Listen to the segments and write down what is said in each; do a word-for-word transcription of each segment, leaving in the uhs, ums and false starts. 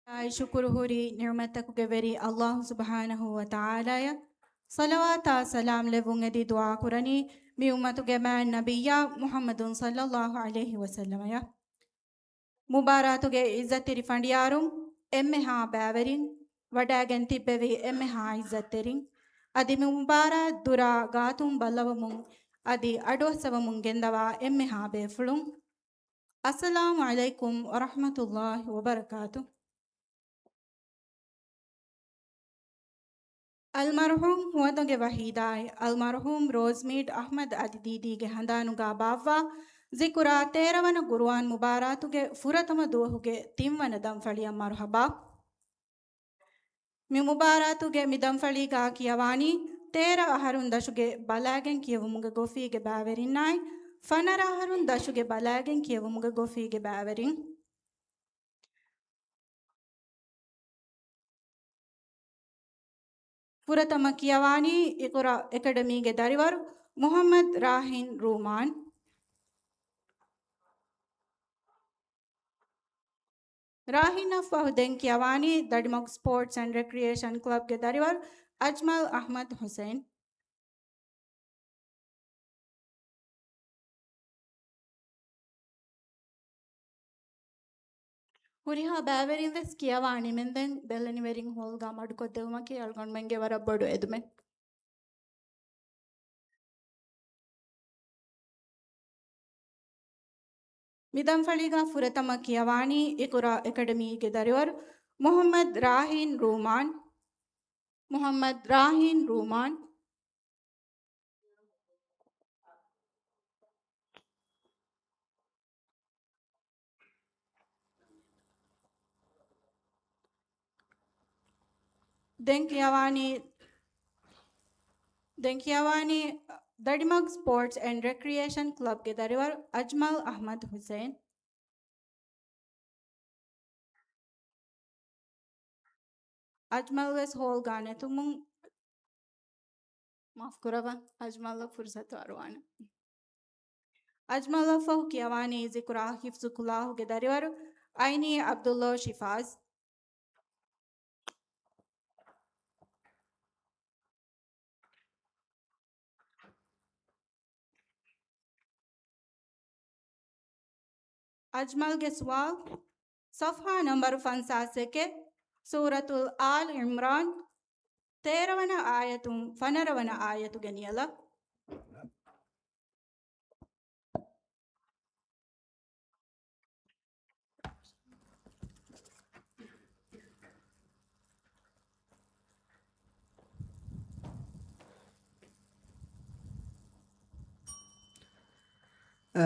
އާއި ޝުކުރު ހުރީ ނިޢުމަތްތަކުގެ ވެރި އައްލާހު ސުބްޙާނަހޫ ވަތަޢާލާއަށް. ޞަލަވާތާ ސަލާމް ލެއްވުން އެދި ދުޢާ ކުރަނީ މި އުއްމަތުގެ މާތް ނަބިއްޔާ މުޙައްމަދު ޞައްލައްލާހު ޢަލައިހި ވަސައްލަމަޔަށް. މުބާރާތުގެ ޢިއްޒަތްތެރި ފަނޑިޔާރުން، އެންމެހާ ބައިވެރިން، ވަޑައިގެން ތިއްބެވި އެންމެހާ ޢިއްޒަތްތެރިން، އަދި މި މުބާރާތް ދުރާ ގާތުން ބައްލަވަމުން އަދި އަޑުއައްސަވަމުން ގެންދަވާ އެންމެހާ ބޭފުޅުން، އައްސަލާމު ޢަލައިކުމް ވަރަޙްމަތުﷲ ވަބަރަކާތު. އަލްމަރްޙޫމް ހުވަދުގެ ވަޙީދާއި، އަލްމަރްޙޫމް ރޯޒްމީޓް އަޙްމަދު އަދި ދީދީގެ ހަނދާނުގާ ބާއްވާ، ޒިކުރާ ތޭރަ ވަނަ ގުރުއާން މުބާރާތުގެ ފުރަތަމަ ދުވަހުގެ ތިން ވަނަ ދަންފަޅިއަށް މަރުޙަބާ. މި މުބާރާތުގެ މި ދަންފަޅީގާ ކިޔަވާނީ، ތޭރަ އަހަރުން ދަށުގެ ބަލާގެން ކިޔެވުމުގެ ގޮފީގެ ބައިވެރިންނާއި، ފަނަރަ އަހަރުން ދަށުގެ ބަލާގެން ކިޔެވުމުގެ ގޮފީގެ ބައިވެރިން. ފުރަތަމަ ކިޔަވާނީ އިޤްރާ އެކަޑަމީގެ ދަރިވަރު މުޙައްމަދު ރާހިން ރޫމާން. ރާހިންއަށްފަހު ދެން ކިޔަވާނީ ދަޑިމަގު ސްޕޯޓްސް އެންޑް ރެކްރިއޭޝަން ކްލަބްގެ ދަރިވަރު އަޖްމަލް އަޙްމަދު ޙުސައިން. ހުރިހާ ބައިވެރިން ވެސް ކިޔަވާ ނިމެންދެން، ބެލެނިވެރިން ހޯލްގާ މަޑުކޮށްދެވުމަކީ އަޅުގަނޑުމެންގެ ވަރަށް ބޮޑު އެދުމެއް. މި ދަންފަޅީގާ ފުރަތަމަ ކިޔަވާނީ އިޤްރާ އެކަޑަމީގެ ދަރިވަރު މުޙައްމަދު ރާހިން ރޫމާން. މުޙައްމަދު ރާހިން ރޫމާން. ދެން ކިޔަވާނީ، ދެން ކިޔަވާނީ ދަޑިމަގު ސްޕޯޓްސް އެންޑް ރެކްރިއޭޝަން ކްލަބްގެ ދަރިވަރު އަޖްމަލް އަޙްމަދު ޙުސައިން. އަޖްމަލް ވެސް ހޯލްގާ ނެތުމުން މާފުކުރައްވާ، އަޖްމަލްއަށް ފުރުސަތު އަރުވާނެ. އަޖްމަލްއަށްފަހު ކިޔަވާނީ ޒިކުރާ ޙިފްޒު ކުލާހުގެ ދަރިވަރު އައިނީ ޢަބްދުﷲ ޝިފާޒް. އަޖްމަލްގެ ސުވާލު، ޞަފްޙާ ނަންބަރު ފަންސާސް އެކެއް، ސޫރަތުލް އާލް ޢިމްރާން، ތޭރަ ވަނަ އާޔަތުން ފަނަރަ ވަނަ އާޔަތުގެ ނިޔަލަށް.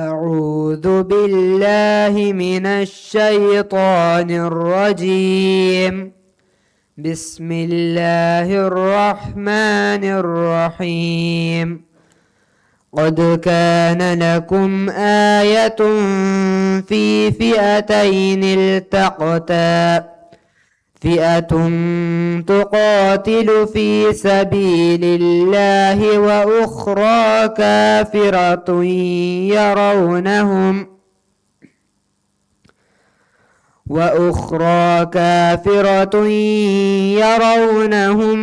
أعوذ بالله من الشيطان الرجيم. بسم الله الرحمن الرحيم. قد كان لكم آية في فئتين التقتا، فئة تقاتل في سبيل الله وأخرى كافرة يرونهم وأخرى كافرة يرونهم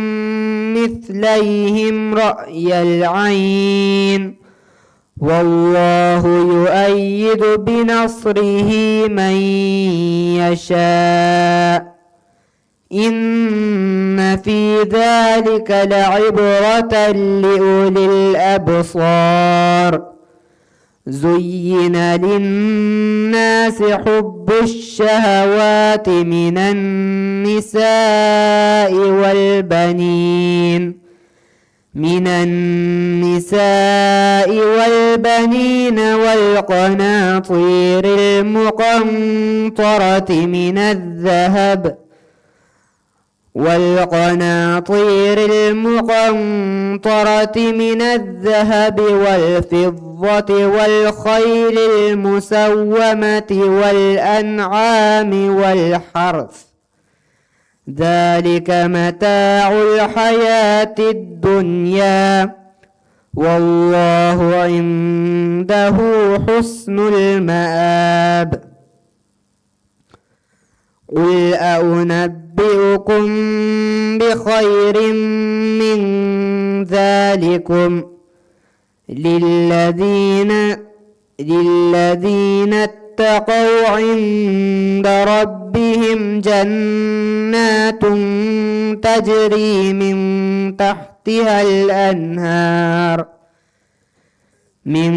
مثليهم رأي العين، والله يؤيد بنصره من يشاء، إن في ذلك لعبرة لأولي الأبصار. زين للناس حب الشهوات من النساء والبنين، من النساء والبنين والقناطير المقنطرة من الذهب، والقناطير المقنطرة من الذهب والفضة والخيل المسومة والأنعام والحرث، ذلك متاع الحياة الدنيا، والله عنده حسن المآب. قل أنبئكم بخير من ذلكم للذين، للذين اتقوا عند ربهم جنات تجري من تحتها الأنهار، من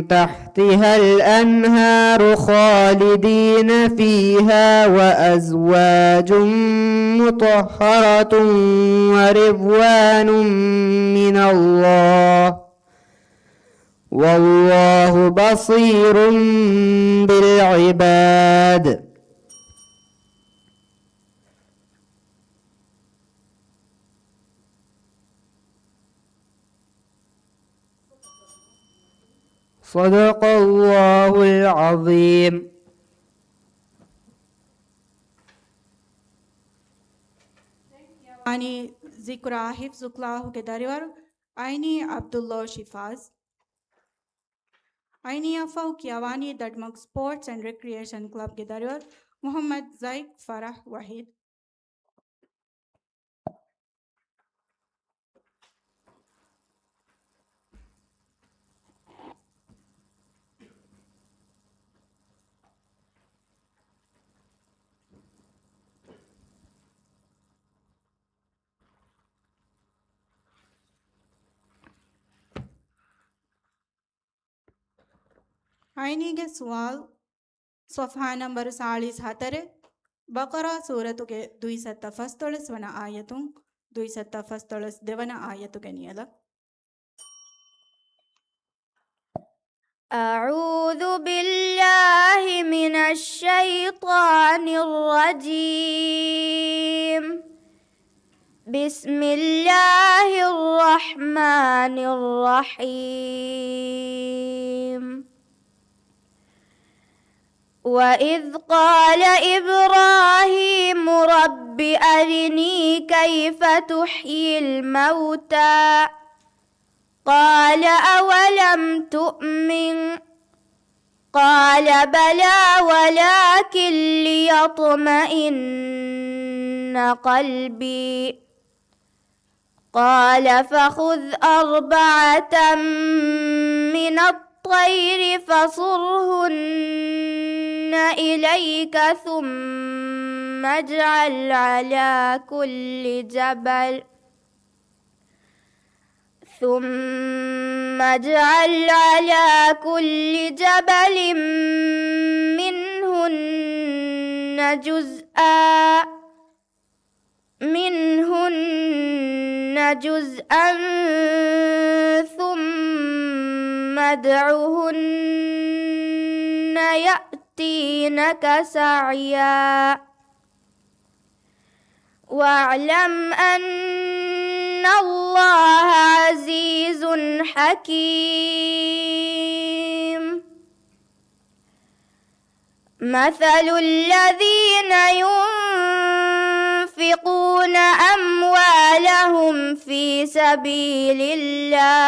تحتها الأنهار خالدين فيها وأزواج مطهرة ورضوان من الله، والله بصير بالعباد. صدق الله العظيم. އަނީ ޒިކްރާ ޙިފްޒު ކްލާހުގެ ދަރިވަރު އައިނީ ޢަބްދުﷲ ޝިފާޒް. އައިނީއަށްފަހު ކިޔަވާނީ ދަޑުމަގު ސްޕޯޓްސް އެންޑް ރެކްރިއޭޝަން ކްލަބްގެ ދަރިވަރު މުޙައްމަދު ޒައިކް ފަރަޙް ވަޙީދު. އައިނީގެ ސުވާލު، ޞަފްޙާ ނަންބަރު ސާޅީސް ހަތަރެއް، ބަޤަރާ ސޫރަތުގެ ދުއިސައްތަ ފަސްދޮޅަސް ވަނަ އާޔަތުން ދުއިސައްތަ ފަސްދޮޅަސް ދެވަނަ އާޔަތުގެ ނިޔަލަށް. أعوذ بالله من الشيطان الرجيم. بسم الله الرحمن الرحيم. وإذ قال إبراهيم رب أرني كيف تحيي الموتى قال أولم تؤمن قال بلى ولكن ليطمئن قلبي قال فخذ أربعة من الطير فصرهن إليك ثم اجعل على كل جبل ثم اجعل على كل جبل منهن جزءا منهن جزءا ثم ادعهن يأتينك سعيا واعلم أن الله عزيز حكيم. مثل الذين ينفقون أموالهم في سبيل الله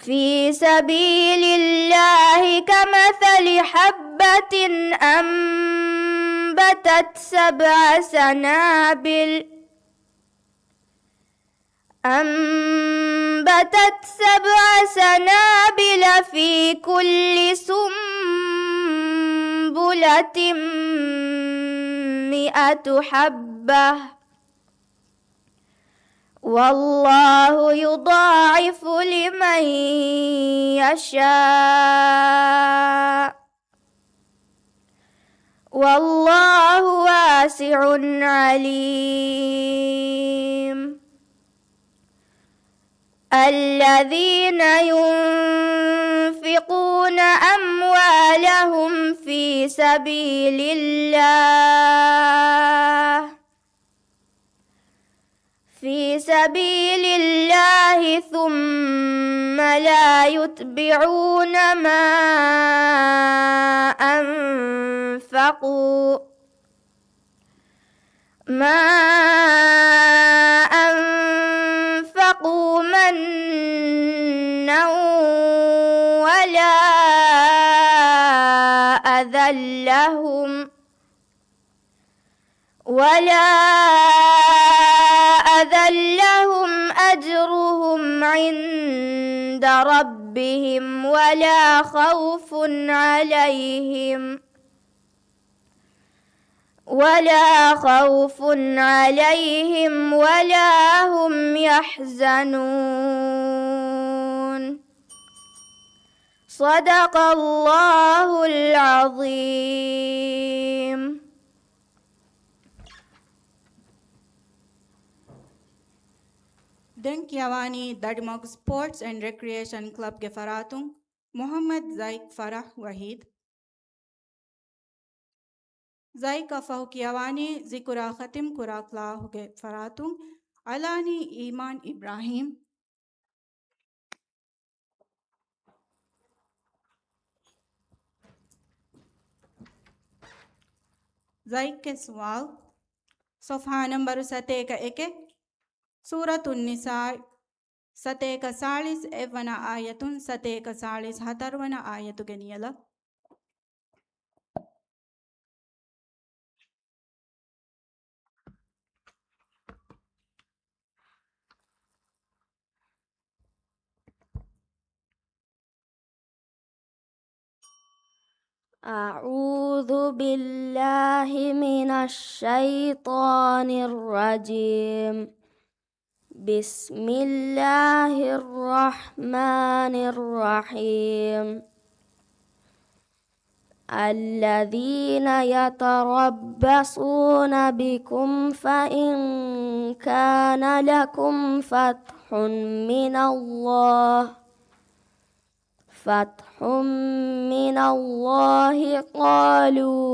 في سبيل الله كمثل حبة أنبتت سبع سنابل أنبتت سبع سنابل في كل سنبلة مئة حبة والله يضاعف لمن يشاء والله واسع عليم. الذين ينفقون أموالهم في سبيل الله في سبيل الله ثم لا يتبعون ما أنفقوا ما أنفقوا منا ولا أذلهم ولا أذلهم أجرهم عند ربهم ولا خوف عليهم ولا خوف عليهم ولا هم يحزنون. صدق الله العظيم. ދެން ކިޔަވާނީ ދަޑިމަގު ސްޕޯޓްސް އެންޑް ރެކްރިއޭޝަން ކްލަބްގެ ފަރާތުން މުޙައްމަދު ޒައިކް ފަރަޙް ވަޙީދު. ޒައިކް އަށްފަހު ކިޔަވާނީ ޒިކުރާ ޚަތިމް ކުރާ ކްލާހުގެ ފަރާތުން އަލާނީ އީމާން އިބްރާހީމް. ޒައިކްގެ ސުވާލު. ޞަފްޙާ ނަންބަރު ސަތޭކަ އެކެއް، ސޫރަތުން ނިސާ، ސަތޭކަ ސާޅީސް އެއްވަނަ އާޔަތުން ސަތޭކަ ސާޅީސް ހަތަރުވަނަ އާޔަތުގެ ނިޔަލަށް. أعوذ بالله من الشيطان الرجيم. بسم الله الرحمن الرحيم. الذين يتربصون بكم فإن كان لكم فتح من الله فتح من الله قالوا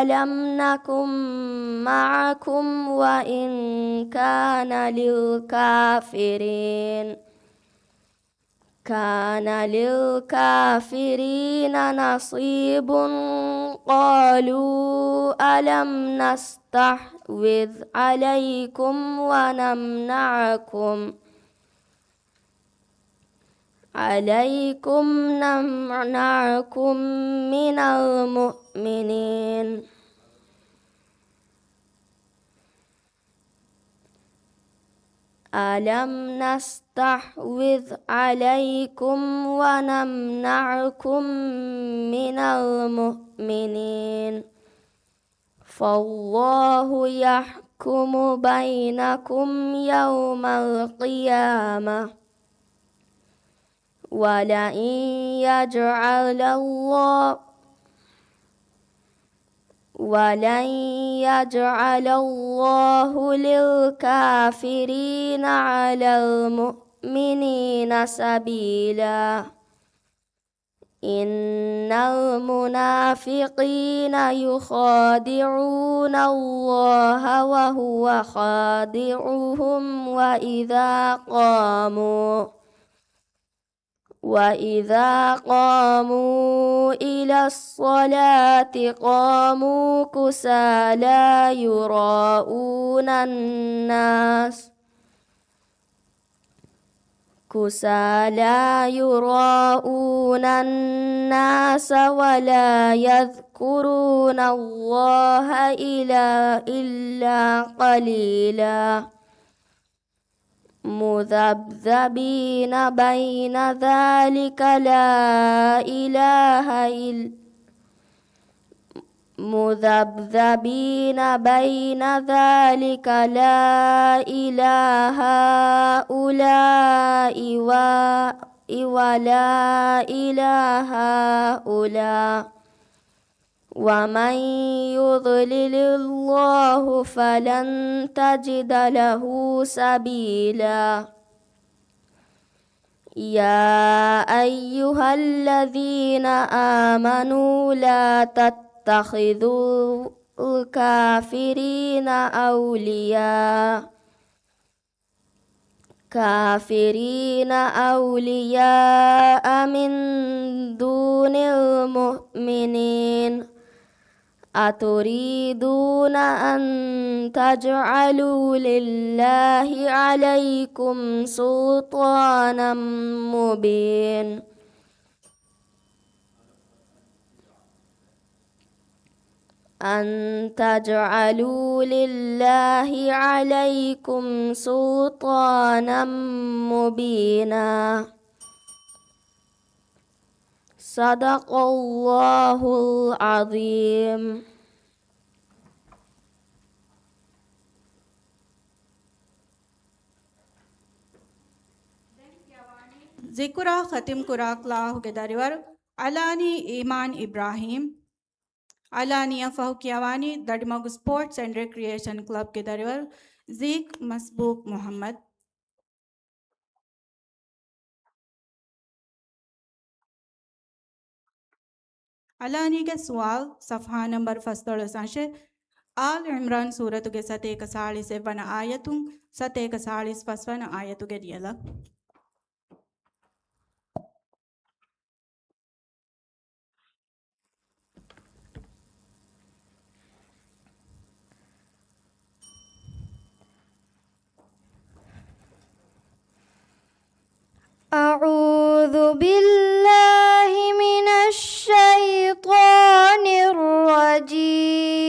ألم نكن معكم وإن كان للكافرين كان للكافرين نصيب قالوا ألم نستحوذ عليكم ونمنعكم عليكم نمنعكم من المؤمنين ألم نستحوذ عليكم ونمنعكم من المؤمنين فالله يحكم بينكم يوم القيامة ولن يجعل الله ولن يجعل الله للكافرين على المؤمنين سبيلا إن المنافقين يخادعون الله وهو خادعهم وإذا قاموا وإذا قاموا إلى الصلاة قاموا كسالى يراءون الناس كسالى يراءون الناس ولا يذكرون الله إلا إلا قليلا مذبذبين بين ذلك لا إله إلا مذبذبين بين ذلك لا إلى هؤلاء و- ولا إلى هؤلاء ومن يضلل الله فلن تجد له سبيلا يا أيها الذين آمنوا لا تتخذوا الكافرين أولياء كافرين أولياء من دون المؤمنين أتريدون أن تجعلوا لله عليكم سلطانا مبين أن تجعلوا لله عليكم سلطانا مبينا. صدق الله العظيم. ޒިކުރާ ޚަތިމްކުރާ ކްލާހުގެ ދަރިވަރު އަލާނީ އީމާން އިބްރާހީމް. އަލާނީއަށް ފަހު ކިޔަވާނީ ދަޑިމަގު ސްޕޯޓްސް އެންޑް ރެކްރިއޭޝަން ކްލަބްގެ ދަރިވަރު ޒީކް މަސްބޫކް މުހައްމަދު. އަލާނީގެ ސުވާލު، ސަފްހާ ނަމްބަރު ފަސްދޮޅަސް އަށެއް، އާލް ޢިމްރާން ސޫރަތުގެ ސަތޭކަ ސާޅީސް އެއްވަނަ އާޔަތުން ސަތޭކަ ސާޅީސް ފަސްވަނަ އާޔަތުގެ ރިޔަލަށް. أعوذ بالله من الشيطان الرجيم.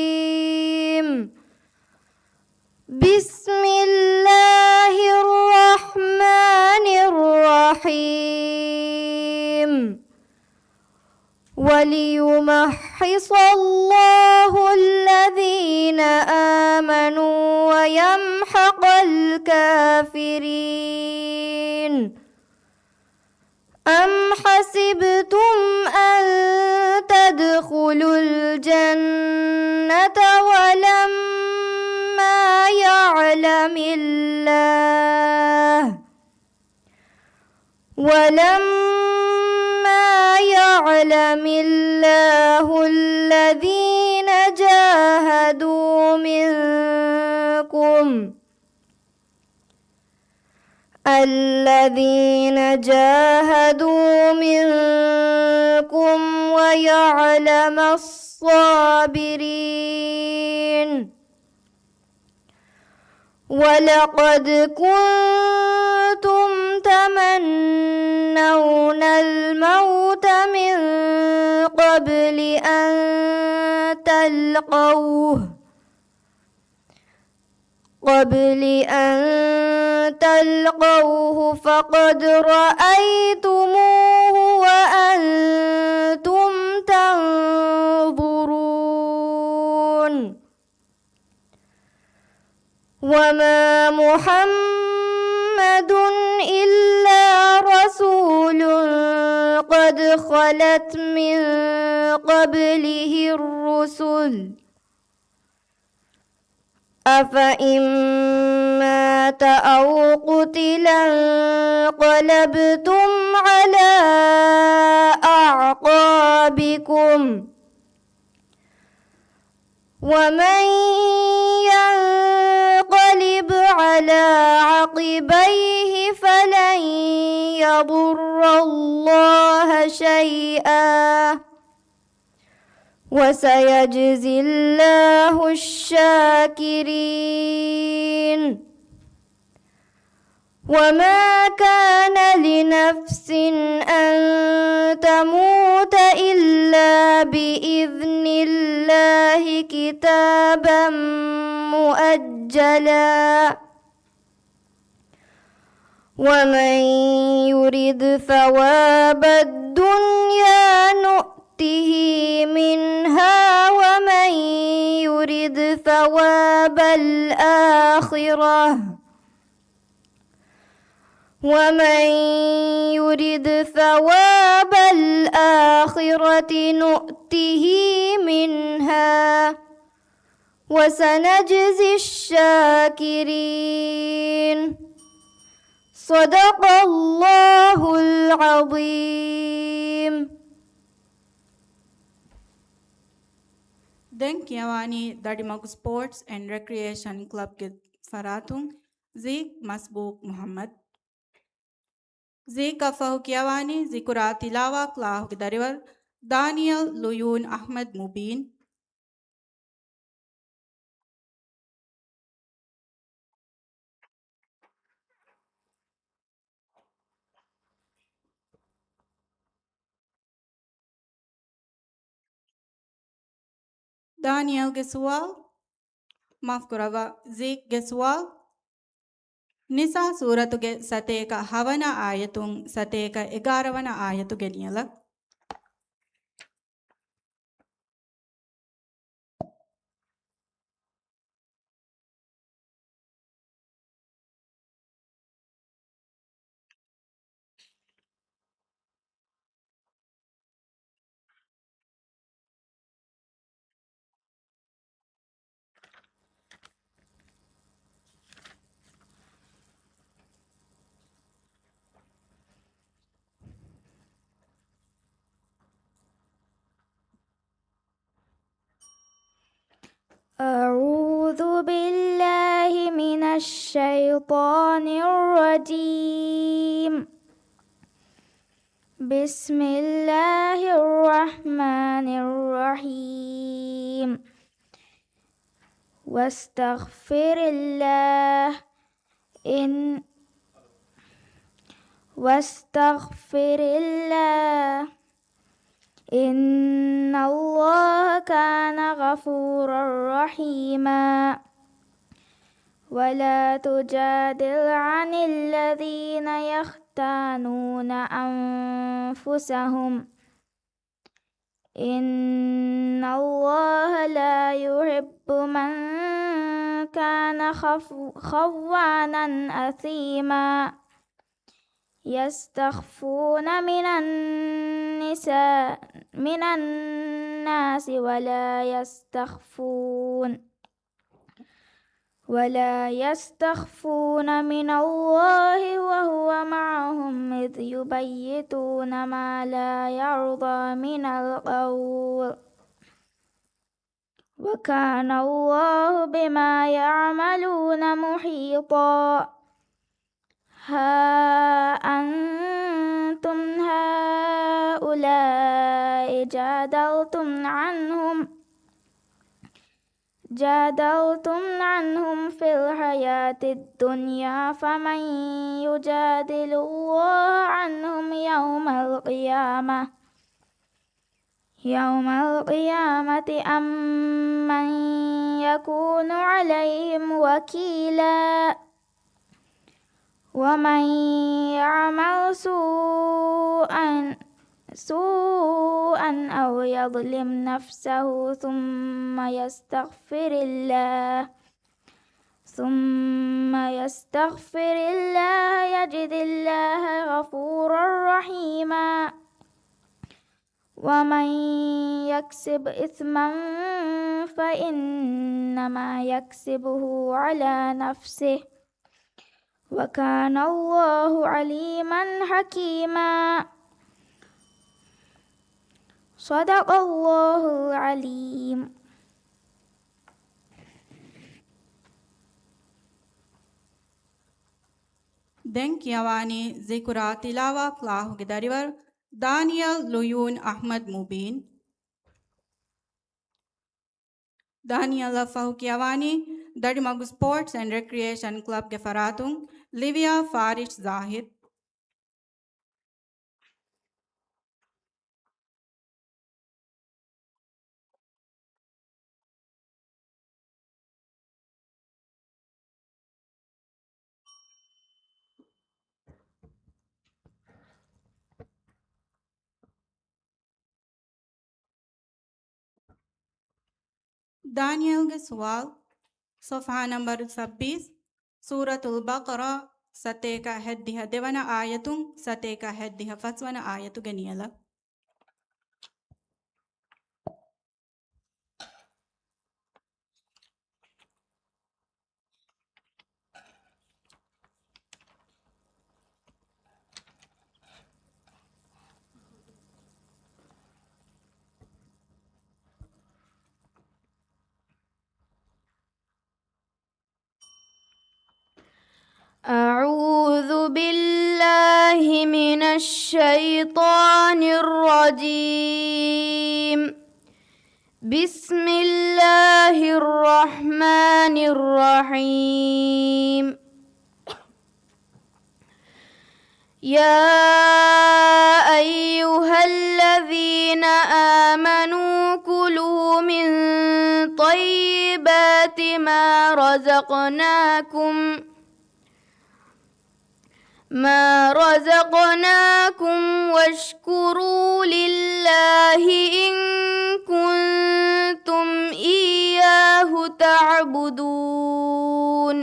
بسم الله الرحمن الرحيم. وليمحص الله الذين آمنوا ويمحق الكافرين. أم حسبتم أن تدخلوا الجنة ولما يعلم الله، ولما يعلم الله الذين جاهدوا منكم، الذين جاهدوا منكم ويعلم الصابرين. ولقد كنتم تمنون الموت من قبل أن تلقوه، قبل أن تلقوه فقد رأيتموه وأنتم تنظرون. وما محمد إلا رسول قد خلت من قبله الرسل، أفإن مات أو قتل انقلبتم على أعقابكم، ومن ينقلب على عقبيه فلن يضر الله شيئا، وسيجزي الله الشاكرين. وما كان لنفس أن تموت إلا بإذن الله كتابا مؤجلا، ومن يرد ثواب الدنيا نؤته منها ومن يرد ثواب الآخرة، ومن يرد ثواب الآخرة نؤته منها وسنجزي الشاكرين. صدق الله العظيم. ދެން ކިޔަވާނީ ދަޑިމަގު ސްޕޯޓްސް އެންޑް ރެކްރިއޭޝަން ކްލަބްގެ ފަރާތުން ޒީކް މަސްބޫކް މުހައްމަދު. ޒީކަށް ފަހު ކިޔަވާނީ ޒިކުރާ ތިލާވާ ކްލާހުގެ ދަރިވަރު ދާނިޔަލް ލުޔޫން އަޙްމަދު މުބީން. ދާނިޔަލްގެ ސުވާލު، މާފުކުރައްވާ، ޒީކްގެ ސުވާލު، ނިސާ ސޫރަތުގެ ސަތޭކަ ހަވަނަ އާޔަތުން ސަތޭކަ އެގާރަވަނަ އާޔަތުގެ ނިޔަލަށް. أعوذ بالله من الشيطان الرجيم. بسم الله الرحمن الرحيم. واستغفر الله إن واستغفر الله إن الله كان غفورا رحيما. ولا تجادل عن الذين يختانون أنفسهم إن الله لا يحب من كان خف- خوانا أثيما. يستخفون من النساء من الناس ولا يستخفون ولا يستخفون من الله وهو معهم إذ يبيتون ما لا يرضى من القول وكان الله بما يعملون محيطا. ها أنتم هؤلاء جادلتم عنهم جادلتم عنهم في الحياة الدنيا فمن يجادل الله عنهم يوم القيامة يوم القيامة أم من يكون عليهم وكيلا. ومن يعمل سوءا سوءا أو يظلم نفسه ثم يستغفر الله ثم يستغفر الله يجد الله غفورا رحيما. ومن يكسب إثما فإنما يكسبه على نفسه وكان الله عليما حكيما. صدق الله العظيم. ދެން ކިޔަވާނީ ޒިކުރާ ތިލާވާ ކްލާހުގެ ދަރިވަރު ދާނިޔަލް ލުޔޫން އަޙްމަދު މުބީން. ދާނިޔަލްއަށް ފަހު ކިޔަވާނީ ދަޑިމަގު ސްޕޯޓްސް އެންޑް ރެކްރިއޭޝަން ކްލަބްގެ ފަރާތުން ލިވިޔާ ފާރިޝް ޒާހިދު. ދާނިޔަލްގެ ސުވާލު، ޞަފްޙާ ނަންބަރު ސައްބީސް، ސޫރަތުލް ބަޤަރާ، ސަތޭކަ ހަތްދިހަ ދެވަނަ އާޔަތުން ސަތޭކަ ހަތްދިހަ ފަސްވަނަ އާޔަތުގެ ނިޔަލަށް. أعوذ بالله من الشيطان الرجيم. بسم الله الرحمن الرحيم. يا أيها الذين آمنوا كلوا من طيبات ما رزقناكم، ما رزقناكم واشكروا لله إن كنتم إياه تعبدون.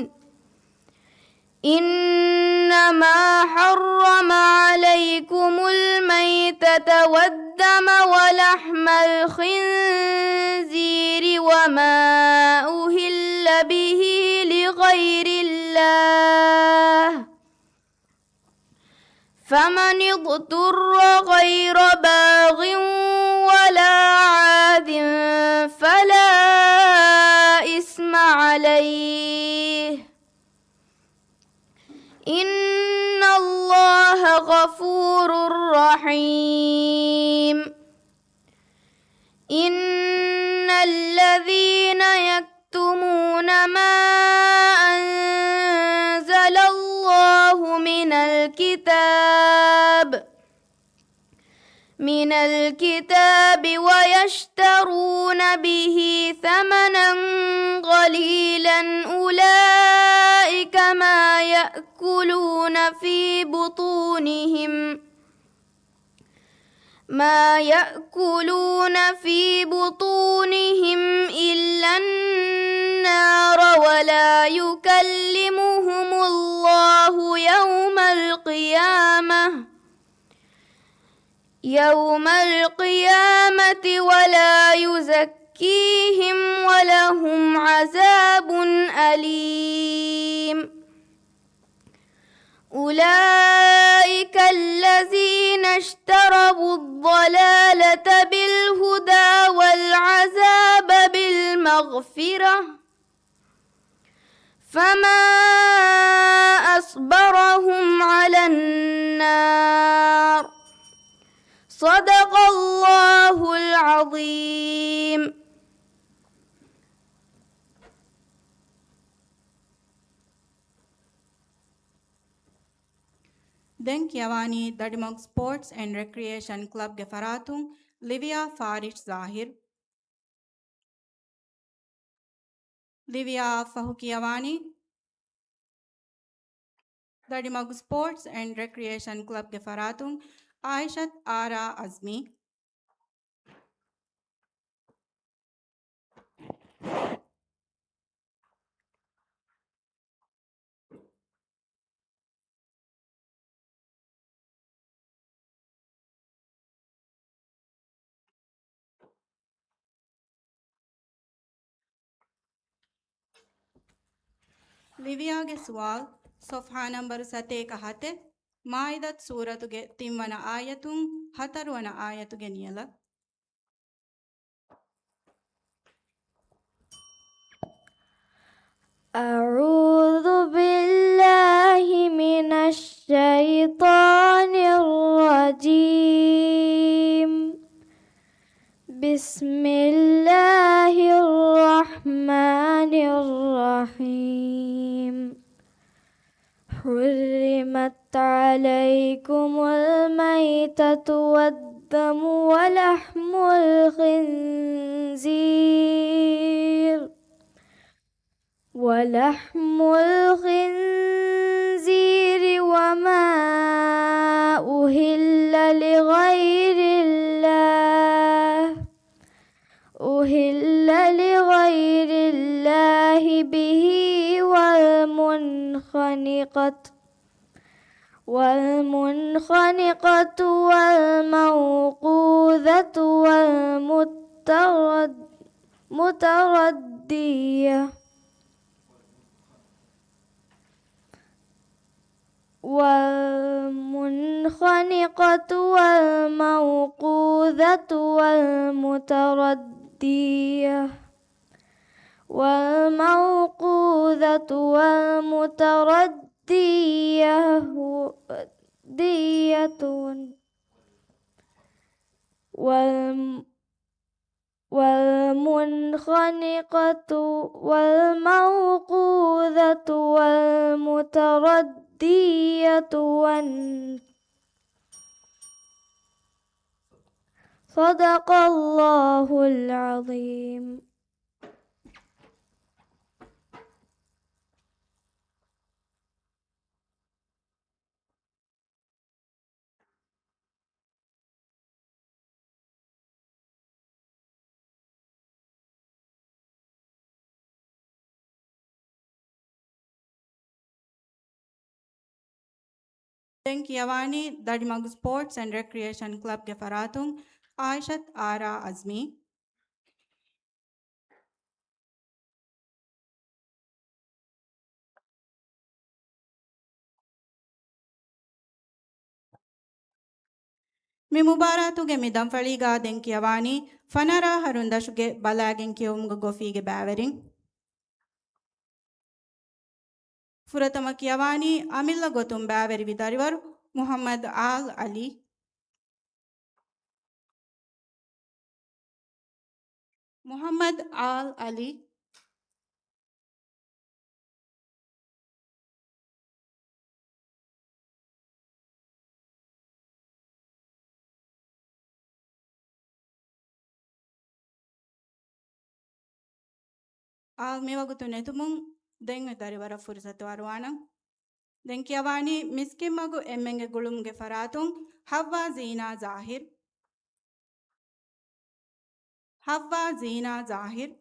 إنما حرم عليكم الميتة والدم ولحم الخنزير وما أهل به لغير الله، فمن اضطر غير باغ ولا عاد فلا إثم عليه، إن الله غفور رحيم. إن الذين يكتمون ما أنزل الله من الكتاب من الكتاب ويشترون به ثمنا قليلا أولئك ما يأكلون في بطونهم ما يأكلون في بطونهم إلا النار ولا يكلمهم الله يوم القيامة يوم القيامة ولا يزكيهم ولهم عذاب أليم. أولئك الذين اشتروا الضلالة بالهدى والعذاب بالمغفرة، فما أصبرهم على النار. صدق الله العظيم. ދެން ކިޔަވާނީ ދަޑިމަގު ސްޕޯޓްސް އެންޑް ރެކްރިއޭޝަން ކްލަބްގެ ފަރާތުން ލިވިޔާ ފާރިޝް ޒާހިރު. ލިވިޔާ ފަހު ކިޔަވާނީ ދަޑިމަގު ސްޕޯޓްސް އެންޑް ރެކްރިއޭޝަން ކްލަބްގެ ފަރާތުން އާއިޝަތު އާރާ އަޒްމީ. ލިވިޔާގެ ސުވާލު، ޞަފްޙާ ނަންބަރު ސަތޭކަ ހަތެއް، މާއިދަތު ސޫރަތުގެ ތިންވަނަ އާޔަތުން ހަތަރުވަނަ އާޔަތުގެ ނިޔަލަށް. أعوذ بالله من الشيطان الرجيم. بسم الله الرحمن الرحيم. حرمت عليكم الميتة والدم ولحم الخنزير، ولحم الخنزير وما أهل لغير الله أهل لغير الله به والمنخنقة والمنخنقة والموقوذة والمترد متردية والمنخنقة والموقوذة والمتردية والموقوذة والمتردية دية والم والمنخنقة والموقوذة والمتردية والن صدق الله العظيم. ދެން ކިޔަވާނީ ދަޑިމަގު ސްޕޯޓްސް އެންޑް ރެކްރިއޭޝަން ކްލަބްގެ ފަރާތުން އާއިޝަތު އާރާ އަޒްމީ. މި މުބާރާތުގެ މި ދަންފަޅީގާ ދެން ކިޔަވާނީ ފަނަރަ އަހަރުން ދަށުގެ ބަލާގެން ކިޔެވުމުގަ ގޮފީގެ ބައިވެރިން. ފުރަތަމަ ކިޔަވާނީ އަމިއްލަ ގޮތުން ބައިވެރިވި ދަރިވަރު މުޙައްމަދު އާލް އަލީ. މުޙައްމަދު އާލް އަލީ. އާލް މިވަގުތު ނެތުމުން ދެން އެ ދަރިވަރަށް ފުރުސަތު އަރުވާނަން. ދެން ކިޔަވާނީ މިސްކިތްމަގު އެންމެންގެ ގުޅުމުގެ ފަރާތުން ޙައްވާ ޒީނާ ޒާހިރު. ޙައްވާ ޒީނާ ޒާހިރު.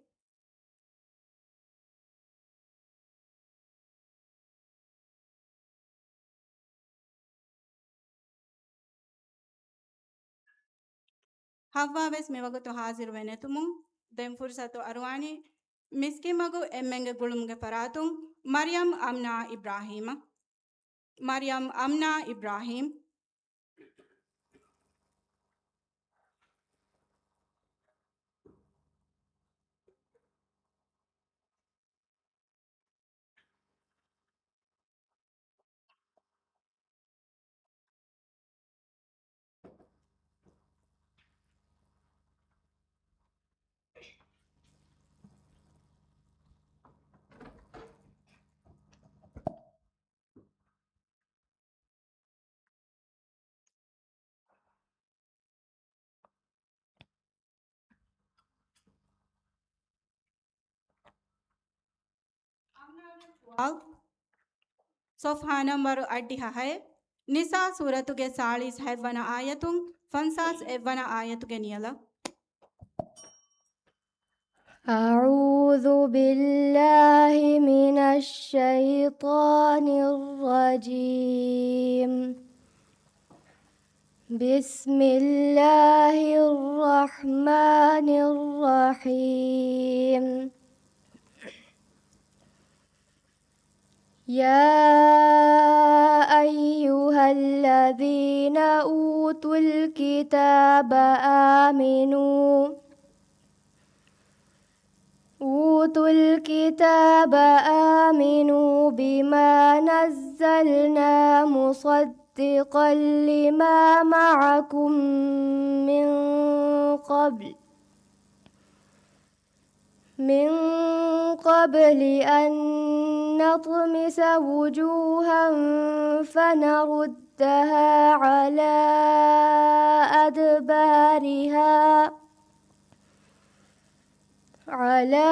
ޙައްވާވެސް މިވަގުތު ޙާޟިރުވެ ނެތުމުން ދެން ފުރުސަތު އަރުވާނީ މިސްކިތްމަގު އެންމެންގެ ގުޅުމުގެ ފަރާތުން މަރިޔަމް އަމްނާ އިބްރާހީމަށް. މަރިޔަމް އަމްނާ އިބްރާހީމް. ޞަފްޙާ ނަންބަރު އަށްޑިހަ ހައެއް، ނިސާ ސޫރަތުގެ ސާޅީސް ހަތްވަނަ އާޔަތުން ފަންސާސް އެއްވަނަ އާޔަތުގެ ނިޔަލަށް. أعوذ بالله من الشيطان الرجيم. بسم الله الرحمن الرحيم. يا أيها الذين أوتوا الكتاب آمنوا، أوتوا الكتاب آمنوا بما نزلنا مصدقا لما معكم من قبل من قبل أن نطمس وجوها فنردها على أدبارها، على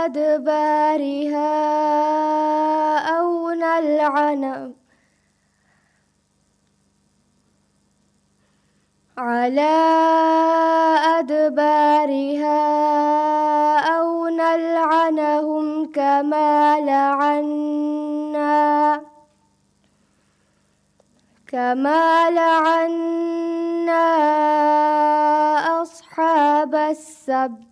أدبارها أو نلعن على أدبارها أو نلعنهم كما لعنا، كما لعنا أصحاب السبت،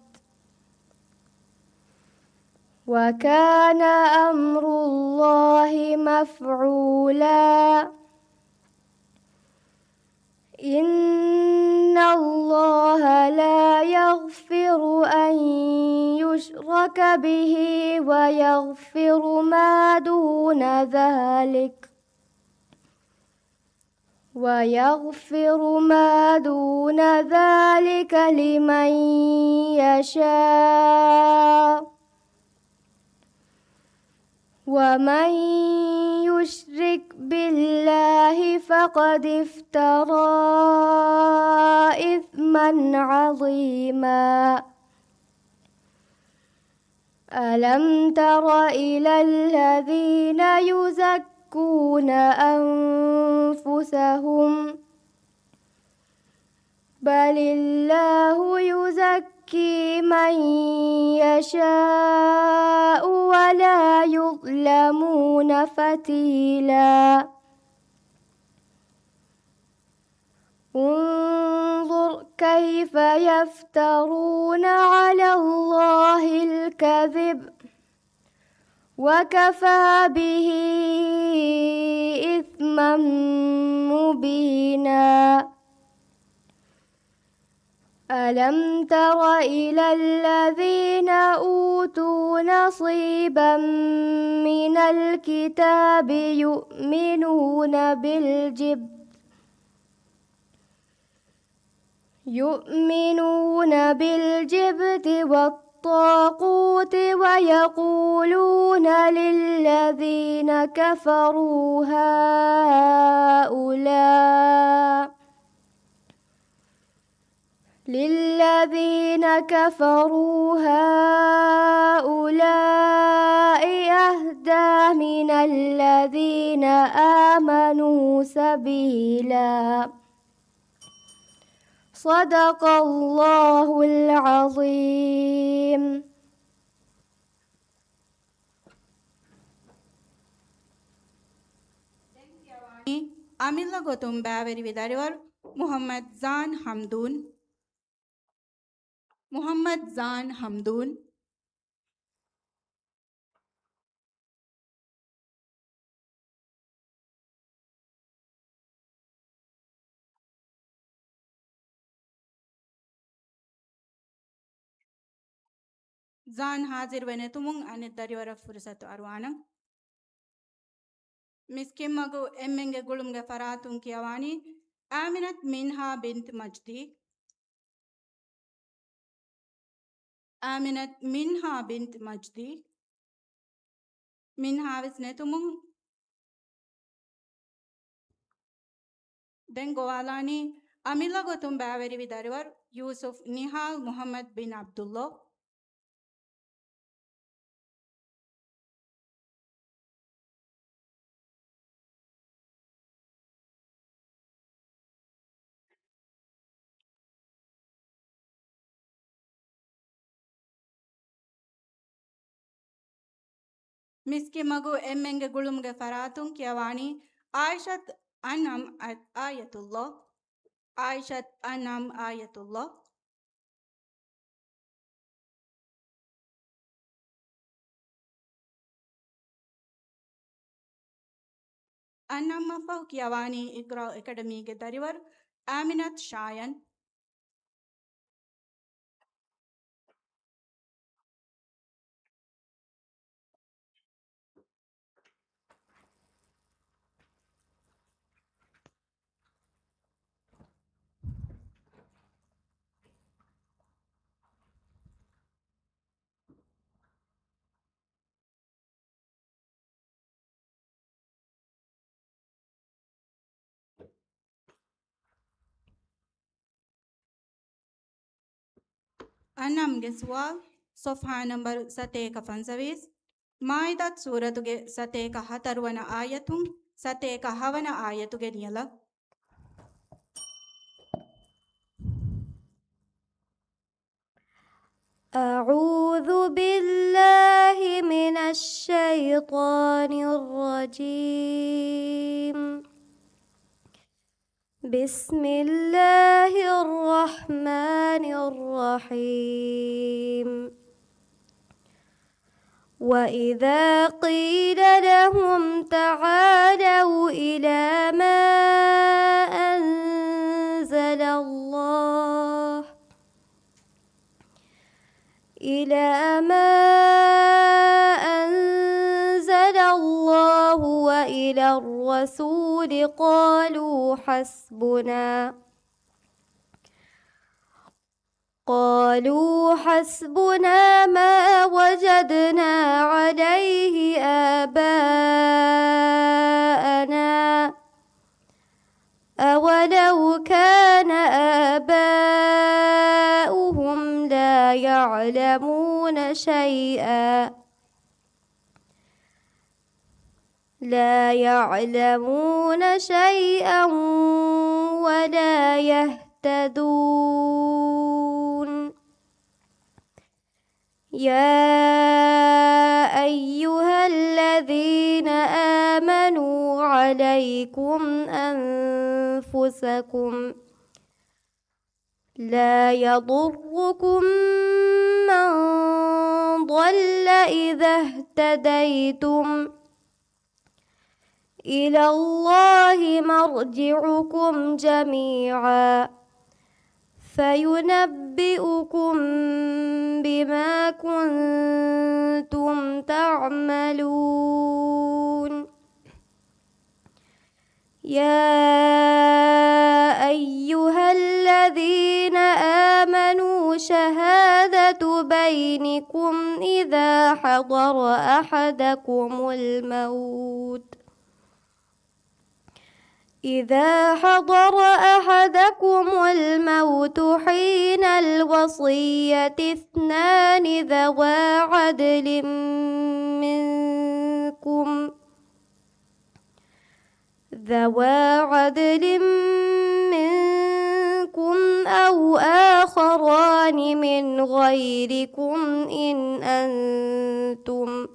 وكان أمر الله مفعولا. إن الله لا يغفر أن يشرك به ويغفر ما دون ذلك، ويغفر ما دون ذلك لمن يشاء، ومن يشرك بالله فقد افترى إثما عظيما. ألم تر إلى الذين يزكون أنفسهم، بل الله يزكي من يشاء ولا يظلمون فتيلا. انظر كيف يفترون على الله الكذب وكفى به إثما مبينا. ألم تر إلى الذين أوتوا نصيبا من الكتاب يؤمنون بالجبت يؤمنون بالجبت والطاغوت ويقولون للذين كفروا هؤلاء للذين كفروا هؤلاء أهدى من الذين آمنوا سبيلا. صدق الله العظيم. އަމިއްލަ ގޮތުން ބައިވެރިވި ދަރިވަރު މުޙައްމަދު ޒާން ޙަމްދޫން. މުޙައްމަދު ޒާން ޙަމްދޫން. ޒާން ޙާޟިރުވެ ނެތުމުން އަނެއް ދަރިވަރަށް ފުރުޞަތު އަރުވާނަން. މިސްކިތްމަގު އެންމެންގެ ގުޅުމުގެ ފަރާތުން ކިޔަވާނީ އާމިނަތު މިންހާ ބިންތު މަޖްދީ. އާމިނަތު މިންހާ ބިންތު މަޖްދީ. މިންހާވެސް ނެތުމުން ދެން ގޮވާލާނީ އަމިއްލަ ގޮތުން ބައިވެރިވި ދަރިވަރު ޔޫސުފް ނިހާލް މުޙައްމަދު ބިން ޢަބްދުﷲ. މިސްކިތްމަގު އެންމެންގެ ގުޅުމުގެ ފަރާތުން ކިޔަވާނީ ޢާއިޝަތު އަން ޢަމް އާޔަތުﷲ. ޢާއިޝަތު އަން ޢަމް އާޔަތުﷲ. އަން ޢަމްއަށްފަހު ކިޔަވާނީ އިޤްރާ އެކަޑަމީގެ ދަރިވަރު އާމިނަތު ޝާޔަން. އަންޢަމްގެ ސުވާލު، ޞަފްޙާ ނަންބަރު ސަތޭކަ ފަންސަވީސް، މާއިދާތު ސޫރަތުގެ ސަތޭކަ ހަތަރުވަނަ އާޔަތުން ސަތޭކަ ހަވަނަ އާޔަތުގެ ނިޔަލަށް. أعوذ بالله من الشيطان الرجيم. بسم الله الرحمن الرحيم. وإذا قيل لهم تعالوا إلى ما أنزل الله إلى ما أنزل الله وإلى الرسول قالوا حسبنا، قالوا حسبنا ما وجدنا عليه آباءنا أولو كان آباؤهم لا يعلمون شيئا، لا يعلمون شيئا ولا يهتدون. يا أيها الذين آمنوا عليكم أنفسكم، لا يضركم من ضل إذا اهتديتم إلى الله مرجعكم جميعا فينبئكم بما كنتم تعملون. يا أيها الذين آمنوا شهادة بينكم إذا حضر أحدكم الموت إذا حضر أحدكم الموت حين الوصية اثنان ذوا عدل منكم ذوا عدل منكم أو آخران من غيركم إن أنتم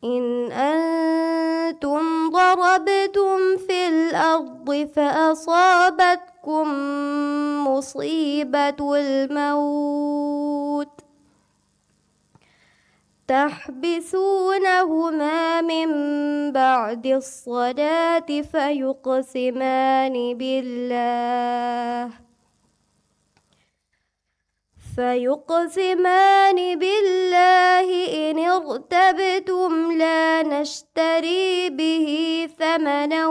إن أنتم ضربتم في الأرض فأصابتكم مصيبة الموت تحبسونهما من بعد الصلاة فيقسمان بالله فيقسمان بالله إن ارتبتم لا نشتري به ثمنا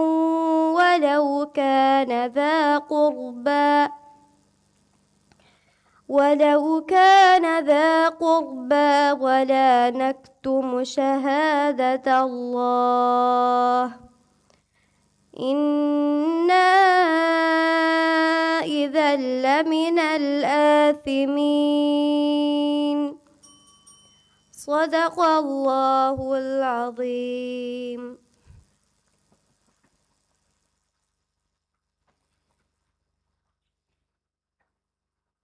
ولو كان ذا قربى ولو كان ذا قربى ولا نكتم شهادة الله إنا إذا لمن الآثمين. صدق الله العظيم.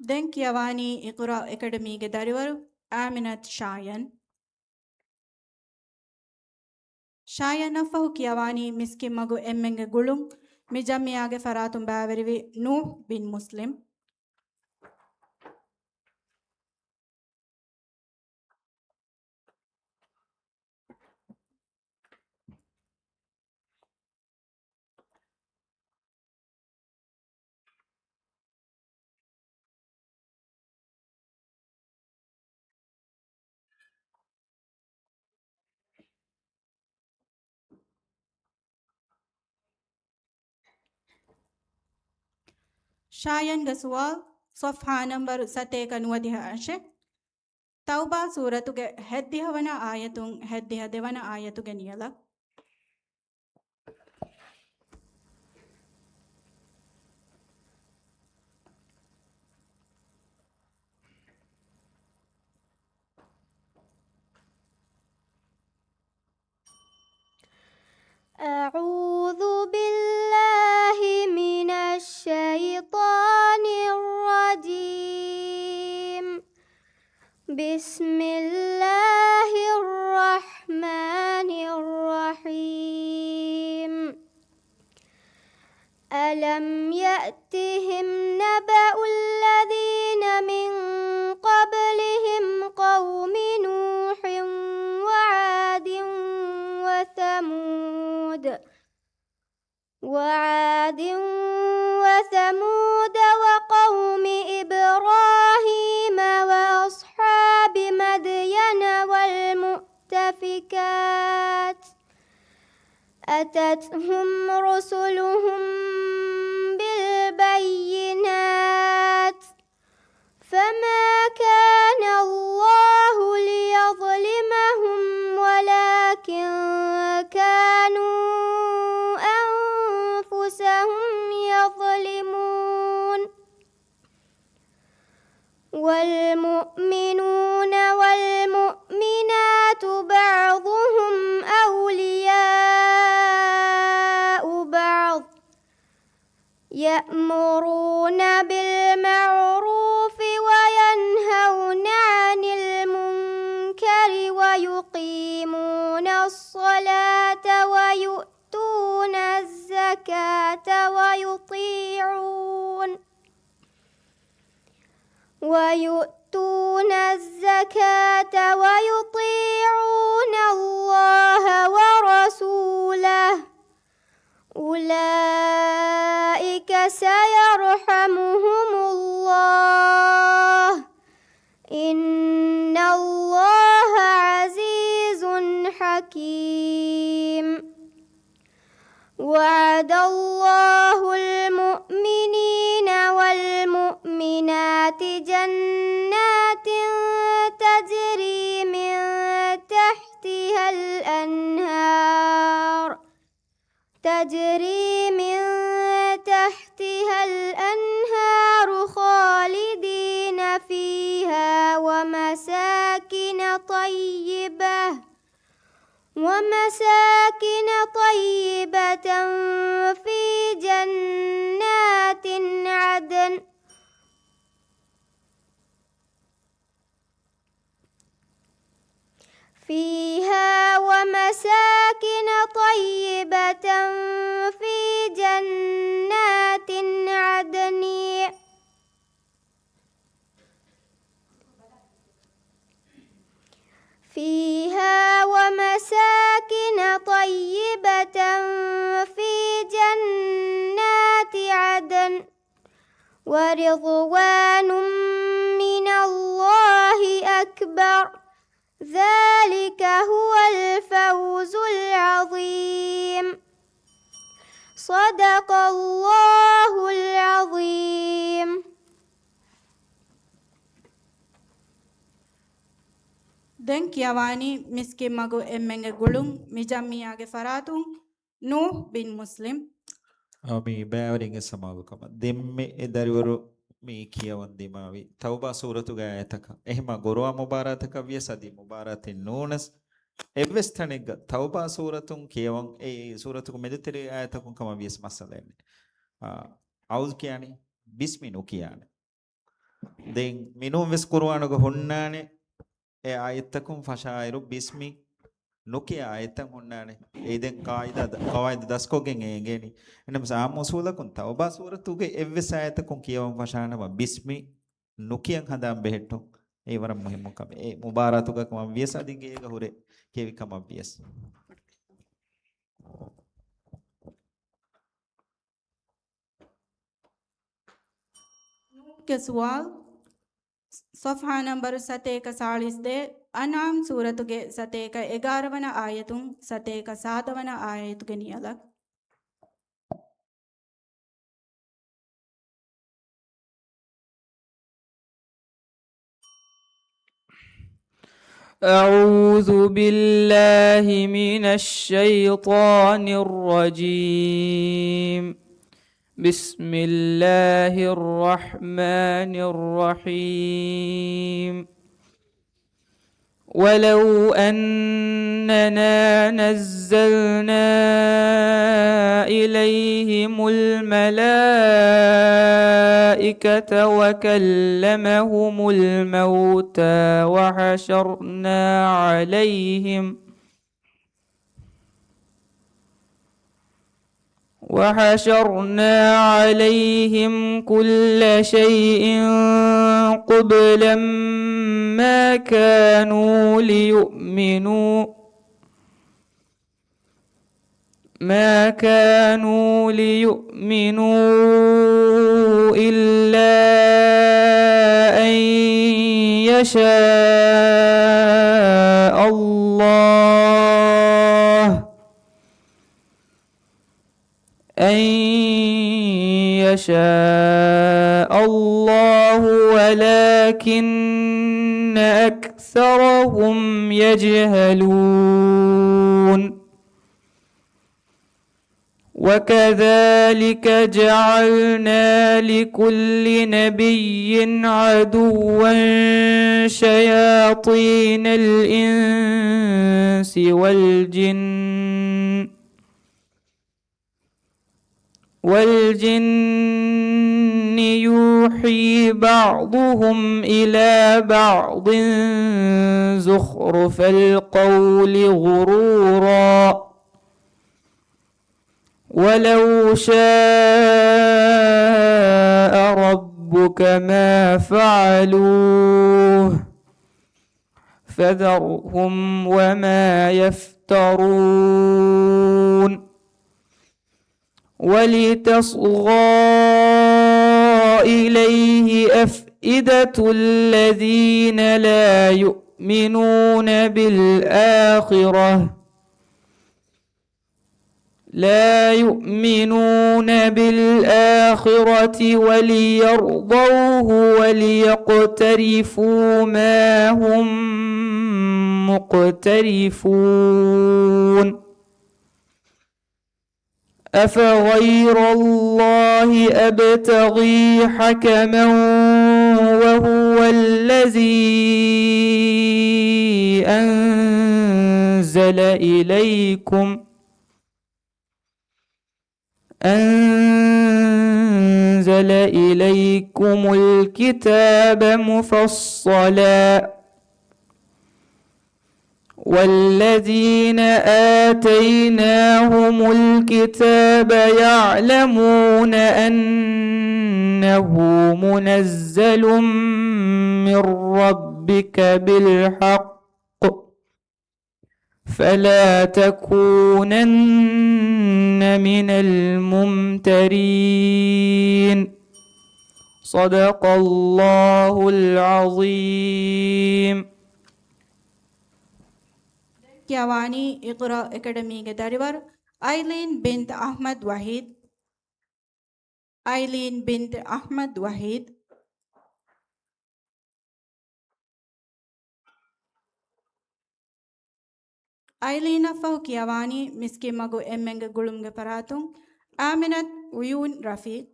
ދެން ކިޔަވާނީ އިޤްރާ އެކަޑަމީގެ ދަރިވަރު އާމިނަތު ޝާޔަން. ޝާޔަންއަށްފަހު ކިޔަވާނީ މިސްކިތްމަގު އެންމެންގެ ގުޅުން. މި ޖަމްޢިއްޔާގެ ފަރާތުން ބައިވެރިވި ނޫޙް ބިން މުސްލިމް. ޝާޔަންގެ ސުވާލު، ޞަފްޙާ ނަންބަރު ސަތޭކަ ނުވަދިހަ އަށެއް. ތައުބާ ސޫރަތުގެ ހަތްދިހަ ވަނަ އާޔަތުން ހަތްދިހަ ދެ ވަނަ އާޔަތުގެ ނިޔަލަށް. أعوذ بالله من الشيطان الرجيم. بسم الله الرحمن الرحيم. ألم يأتهم نبأ الذين من قبلهم قوم نوح وعاد وثمود وعاد وثمود وقوم إبراهيم وأصحاب مدين والمؤتفكات أتتهم رسلهم بالبينات فما كان الله ليظلمهم ولكن كانوا أنفسهم يظلمون. والمؤمنون والمؤمنات بعضهم أولياء بعض يأمرون بالمعروف وينهون عن المنكر ويقيمون الصلاة ويؤتون الزكاة ويطيعون ويؤتون الزكاة ويطيعون الله ورسوله أولئك سيرحمهم الله إن الله عزيز حكيم. وعد الله المؤمنين والمؤمنات جنات تجري من تحتها الأنهار تجري من تحتها الأنهار خالدين فيها ومساكن طيبة ومساكن طيبة في جنات عدن فيها ومساكن طيبة في جنات عدن فيها ومساكن طيبة في جنات عدن ورضوان من الله أكبر ذلك هو الفوز العظيم صدق الله العظيم. ދެން ކިޔަވާނީ މިސްކިތްމަގު އެންމެންގެ ގުޅުން މި ޖަމްޢިއްޔާގެ ފަރާތުން ނޫޙް ބިން މުސްލިމް. އާ، މި ބައިވެރިންގެ ސަމާލުކަމަށް. ދެންމެ އެ ދަރިވަރު މި ކިޔަވަން ދިމާވި ތައުބާ ސޫރަތުގެ އާޔަތަކަށް. އެހެމަ ގުރުއާން މުބާރާތަކަށް ވިޔަސް އަދި މުބާރާތެއް ނޫނަސް، އެއްވެސް ތަނެއްގަ ތައުބާ ސޫރަތުން ކިޔަވަން އެ ސޫރަތުގެ މެދުތެރޭ އާޔަތަކުން ކަމަށް ވިޔަސް މައްސަލައެއް ނެތް. އާ، އައުޒު ކިޔާނީ، ބިސްމި ނުކިޔާނެ. ދެން މިނޫން ވެސް ޤުރުއާނުގަ ހުންނާނެ. އެ އާޔަތްތަކުން ފަށާއިރު ބިސްމި ނުކިޔާ އާޔަތްތައް ހުންނާނެ. އެއީ ދެން ޤާއިދާ، ޤަވާއިދު ދަސްކޮށްގެން އެ އެނގޭނީ. އެހެންނަމަވެސް އާއްމު އުސޫލަކުން ތައުބާ ސޫރަތުގެ އެއްވެސް އާޔަތަކުން ކިޔަވަން ފަށާނަމަ ބިސްމި ނުކިޔަން ހަނދާން ބެހެއްޓުން. އެއީ ވަރަށް މުހިއްމު ކަމެއް. އެ މުބާރާތުގަ ކަމަށް ވިޔަސް އަދި ގޭގަ ހުރެ ކިޔެވި ކަމަށް ވިޔަސް. ނޫންގެ ސުވާލު، ޞަފްޙާ ނަންބަރު ސަތޭކަ ސާޅީސް ދޭއް، އަންޢާމް ސޫރަތުގެ ސަތޭކަ އެގާރަ ވަނަ އާޔަތުން ސަތޭކަ ސާދަ ވަނަ އާޔަތުގެ ނިޔަލަށް. أعوذ بالله من الشيطان الرجيم. بسم الله الرحمن الرحيم. ولو أننا نزلنا إليهم الملائكة وكلمهم الموتى وحشرنا عليهم وحشرنا عليهم كل شيء قبلا ما كانوا ليؤمنوا ما كانوا ليؤمنوا إلا أن يشاء الله أن يشاء الله ولكن أكثرهم يجهلون. وكذلك جعلنا لكل نبي عدوا شياطين الإنس والجن والجن يوحي بعضهم إلى بعض زخرف القول غرورا ولو شاء ربك ربك ما فعلوه فذرهم وما يفترون. ولتصغى إليه أفئدة الذين لا يؤمنون بالآخرة، لا يؤمنون بالآخرة وليرضوه وليقترفوا ما هم مقترفون. أفغير الله أبتغي حكما وهو الذي أنزل إليكم، أنزل إليكم الكتاب مفصلا والذين آتيناهم الكتاب يعلمون أنه منزل من ربك بالحق فلا تكونن من الممترين. صدق الله العظيم. ކިޔަވާނީ އިޤްރާ އެކަޑަމީގެ ދަރިވަރު އައިލީން ބިންތު އަޙްމަދު ވަޙީދު. އައިލީން ބިންތު އަޙްމަދު ވަޙީދު. އައިލީނަށްފަހު ކިޔަވާނީ މިސްކިތްމަގު އެންމެންގެ ގުޅުމުގެ ފަރާތުން އާމިނަތު އުޔޫން ރަފީޤް.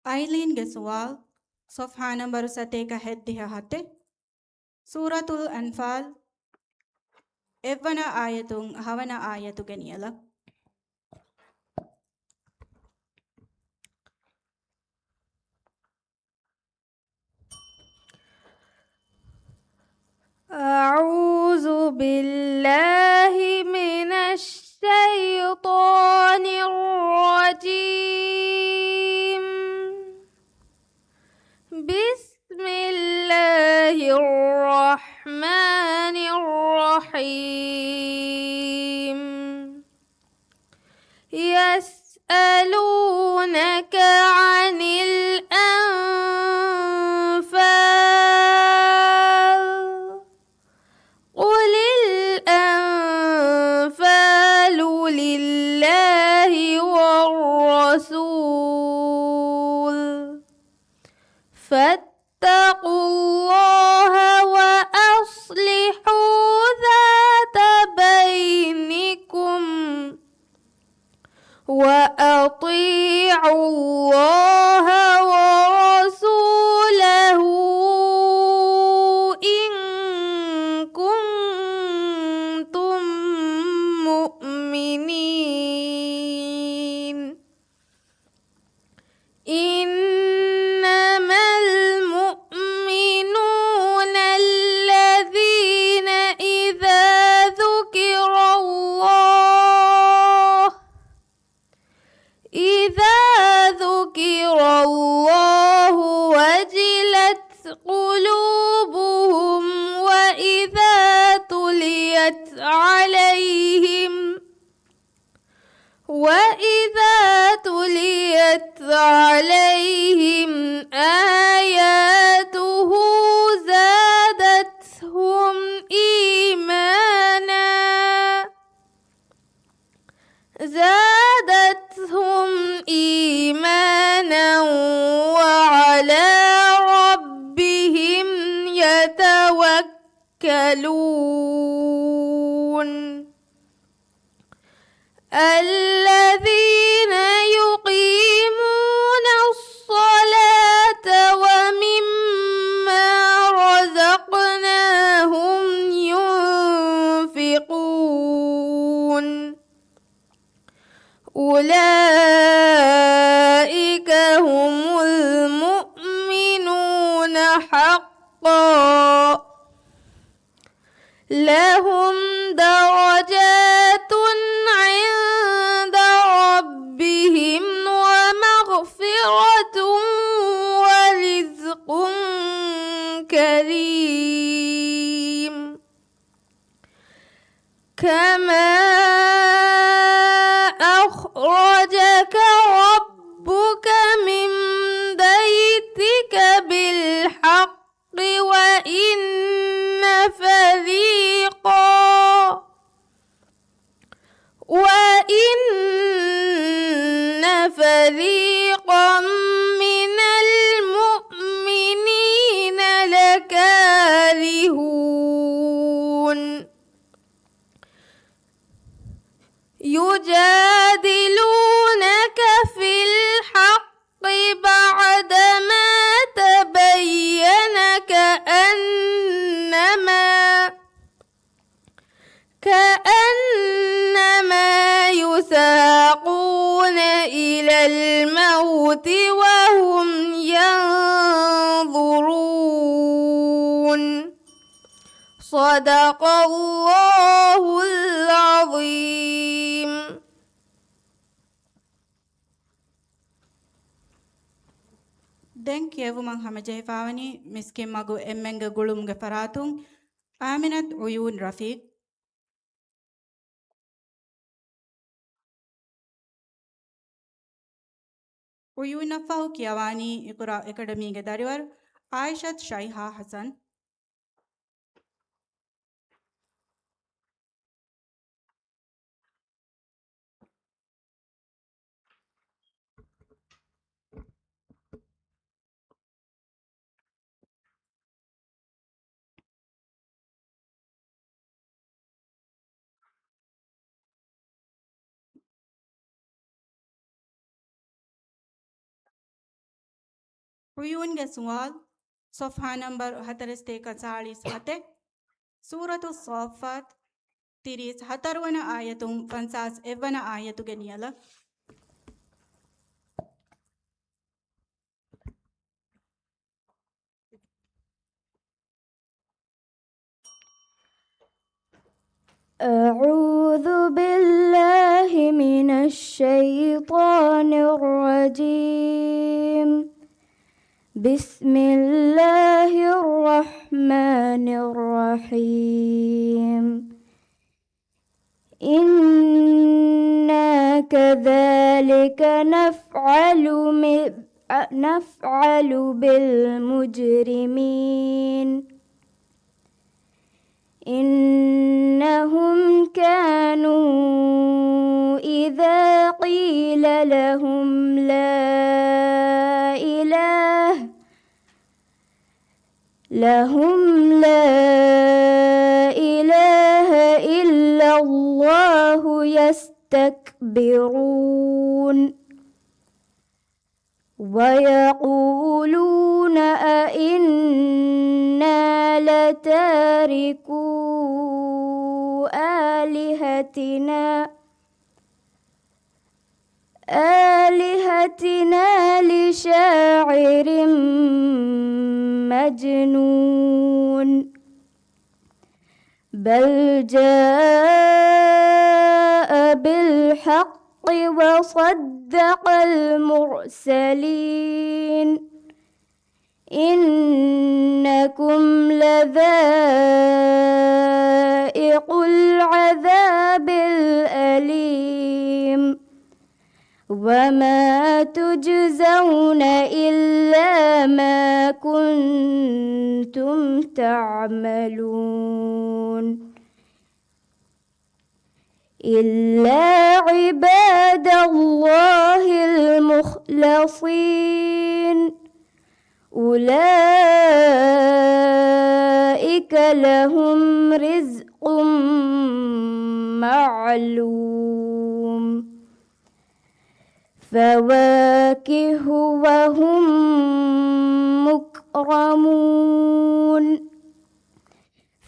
އައިލީންގެ ސުވާލު، ޞަފްޙާ ނަންބަރު ސަތޭކަ ހަތްދިހަ ހަތެއް، ސޫރަތުލް އަންފާލް، އެއްވަނަ އާޔަތުން އަހަވަނަ އާޔަތުގެ ނިޔަލަށް. أعوذ بالله من الشيطان الرجيم. بسم الله الرحمن الرحيم. يسألونك عن الأنفال، قل الأنفال لله والرسول، فاتقوا الله وأصلحوا ذات بينكم، وأطيعوا الله ورسوله إن كنتم مؤمنين. إنما المؤمنون الذين إذا ذكر الله، إذا ذكر الله وجلت قلوبهم وإذا تليت عليهم وإذا تليت عليهم آياته زادتهم إيمانا، زادتهم إيمانا وعلى ربهم يتوكلون. يتوكلون. الذين يقيمون الصلاة ومما رزقناهم ينفقون. أولئك هم المؤمنون حقا. لهم درجات عند ربهم ومغفرة ورزق كريم. كما أخرجك ربك من بيتك بالحق وإن فريقا، وإن فريقا من المؤمنين لكارهون. يجادلونك في الحق بعدما تبين كأنما، كأنما يساقون إلى الموت وهم ينظرون. صدق الله العظيم. ދެން ކިޔެވުމަށް ހަމަޖެހިފާވަނީ މިސްކިތްމަގު އެންމެންގެ ގުޅުމުގެ ފަރާތުން އާމިނަތު އުޔޫން ރަފީޤް. އުޔޫނަށްފަހު ކިޔަވާނީ އިޤްރާ އެކަޑަމީގެ ދަރިވަރު އާއިޝަތު ޝައިހާ ޙަސަން. ޢުޔޫންގެ ސުވާލު، ޞަފްޙާ ނަންބަރު ހަތަރެއް ސަތޭކަ ސާޅީސް ހަތެއް، ސޫރަތުއް ޞާއްފާތު، ތިރީސް ހަތަރު ވަނަ އާޔަތުން ފަންސާސް އެއް ވަނަ އާޔަތުގެ ނިޔަލަށް. أعوذ بالله من الشيطان الرجيم. بسم الله الرحمن الرحيم. إنا كذلك نفعل م-، نفعل بالمجرمين. إنهم كانوا إذا قيل لهم لا إله لهم لا إله إلا الله يستكبرون ويقولون أئنا لتاركو آلهتنا آلهتنا لشاعر مجنون. بل جاء بالحق وصدق المرسلين. إنكم لذائقو العذاب الأليم وما تجزون إلا ما كنتم تعملون. إلا عباد الله المخلصين. أولئك لَهُمْ رِزْقٌ مَّعْلُومٌ. فَوَاكِهُ وَهُم مُّكْرَمُونَ.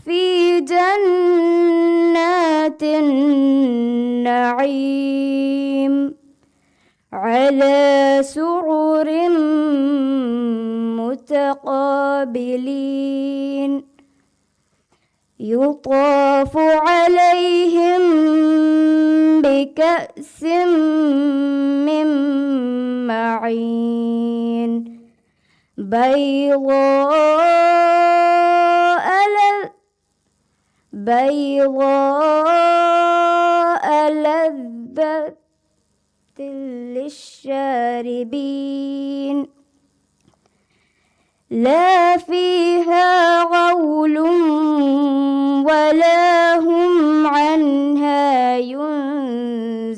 فِي جَنَّاتِ النَّعِيمِ. عَلَىٰ سُرُرٍ مُّتَقَابِلِينَ. يُطَافُ عَلَيْهِم بِكَأْسٍ مِّن مَّعِينٍ. بَيْضَاءَ لَ-، بَيْضَاءَ لَذَّةٍ لِّلشَّارِبِينَ. لَا فِيهَا غَوْلٌ وَلَا هُمْ عَنْهَا يُنزَفُونَ.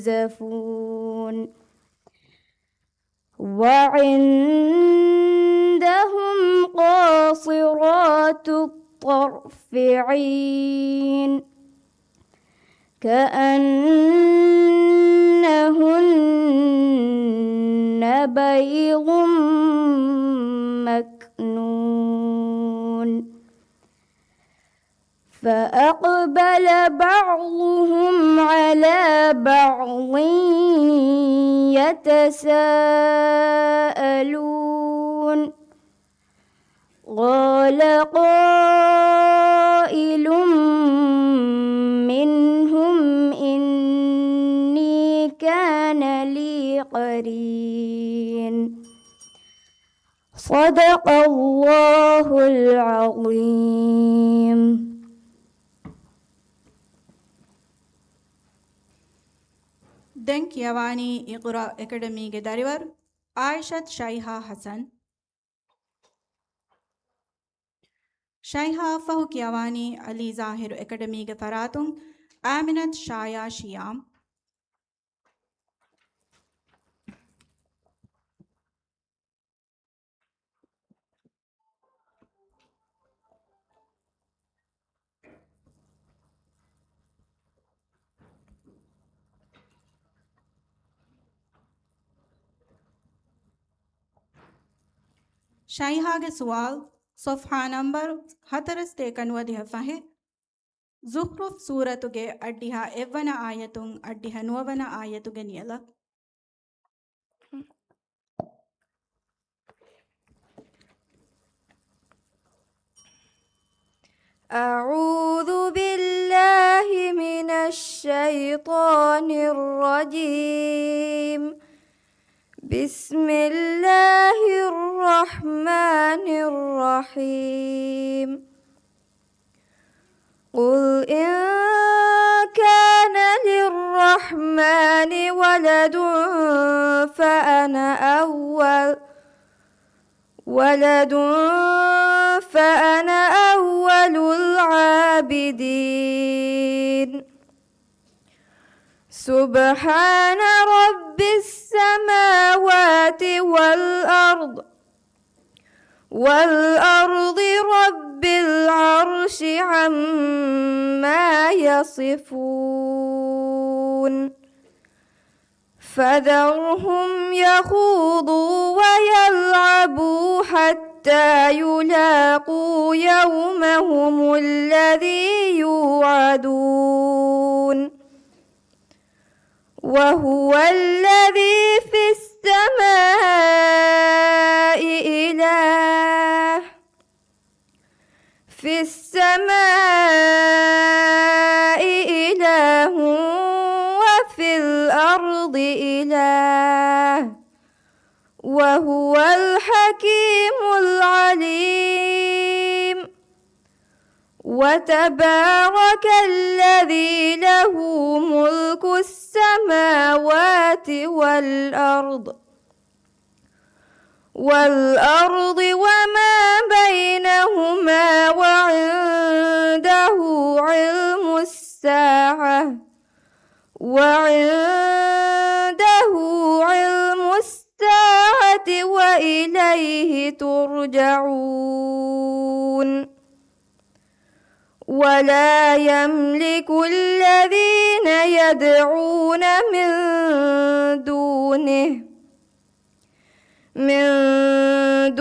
وَعِندَهُمْ قَاصِرَاتُ الطَّرْفِ عِينٌ. كَأَنَّهُنَّ بَيْضٌ مَّكْنُونٌ. فَأَقْبَلَ بَعْضُهُمْ عَلَىٰ بَعْضٍ يَتَسَاءَلُونَ. قَالَ قَائِلٌ مِّنْهُمْ إِنِّي كَانَ لِي قَرِينٌ. صَدَقَ اللَّهُ الْعَظِيمُ. ދެން ކިޔަވާނީ އިޤްރާ އެކަޑަމީގެ ދަރިވަރު އާއިޝަތު ޝައިހާ ޙަސަން. ޝައިހާއަށްފަހު ކިޔަވާނީ ޢަލީ ޒާހިރު އެކަޑަމީގެ ފަރާތުން އާމިނަތު ޝާޔާ ޝިޔާމް. ޝައިހާގެ ސުވާލު، ޞަފްޙާ ނަންބަރު ހަތަރެއް ސަތޭކަ ނުވަދިހަ ފަހެއް، ޒުޚްރުފް ސޫރަތުގެ އަށްޑިހަ އެއްވަނަ އާޔަތުން އަށްޑިހަ ނުވަވަނަ އާޔަތުގެ ނިޔަލަށް. أعوذ بالله من الشيطان الرجيم. بسم الله الرحمن الرحيم. قل إن كان للرحمن ولد فأنا أول، ولد فأنا أول العابدين. سبحان رب السماوات والأرض، والأرض رب العرش عما يصفون. فذرهم يخوضوا ويلعبوا حتى يلاقوا يومهم الذي يوعدون. وهو الذي في السماء إله، في السماء إله وفي الأرض إله، وهو الحكيم العليم. وتبارك الذي له ملك السماوات والأرض، والأرض وما بينهما وعنده علم الساعة، وعنده علم الساعة وإليه ترجعون. ولا يملك الذين يدعون من دونه، من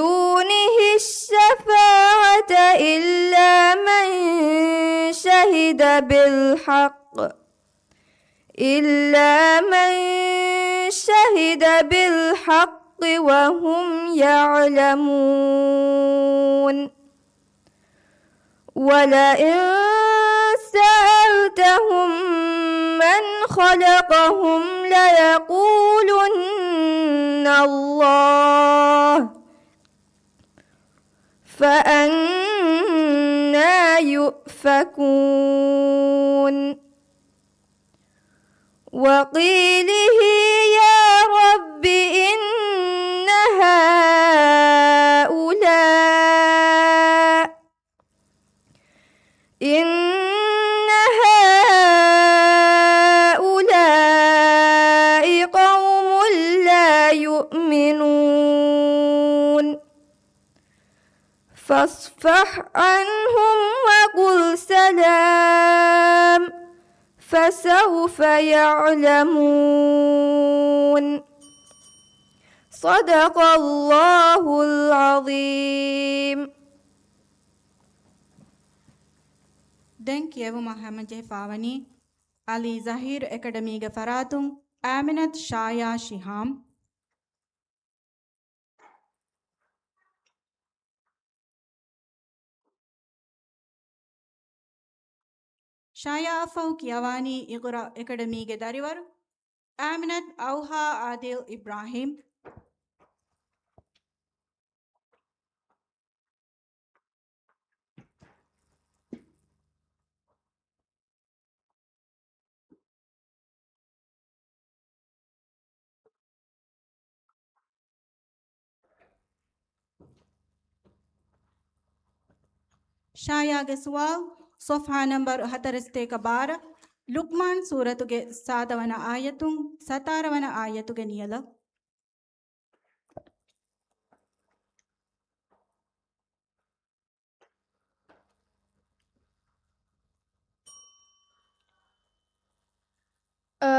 دونه الشفاعة إلا من شهد بالحق، إلا من شهد بالحق وهم يعلمون. ولئن سألتهم من خلقهم ليقولن الله، فأنى يؤفكون. وقيله يا رب إن هؤلاء، إن هؤلاء قوم لا يؤمنون. فاصفح عنهم وقل سلام، فسوف يعلمون. صدق الله العظيم. ދެން ކިޔެވުމަށް ހަމަޖެހިފާވަނީ އަލީ ޒަހީރު އެކަޑަމީގެ ފަރާތުން އާމިނަތު ޝާޔާ ޝިހާމް. ޝާޔާއަށްފަހު ކިޔަވާނީ އިޤްރާ އެކަޑަމީގެ ދަރިވަރު އާމިނަތު އަވްހާ އާދިލް އިބްރާހީމް. ޝާޔާގެ ސުވާލު، ޞަފްޙާ ނަންބަރު ހަތަރެއް ސަތޭކަ ބާރަ، ލުޤްމާން ސޫރަތުގެ ސާދަވަނަ އާޔަތުން ސަތާރަ ވަނަ އާޔަތުގެ ނިޔަލަށް.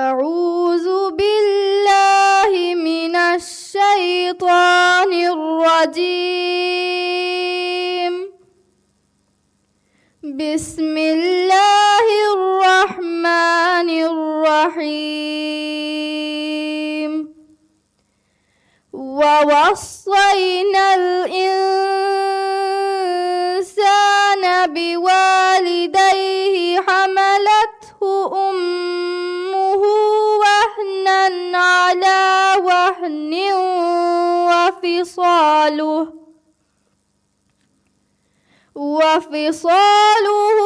أعوذ بالله من الشيطان الرجيم. بسم الله الرحمن الرحيم. ووصينا الإنسان بوالديه حملته أمه وهنا على وهن وفصاله وفصاله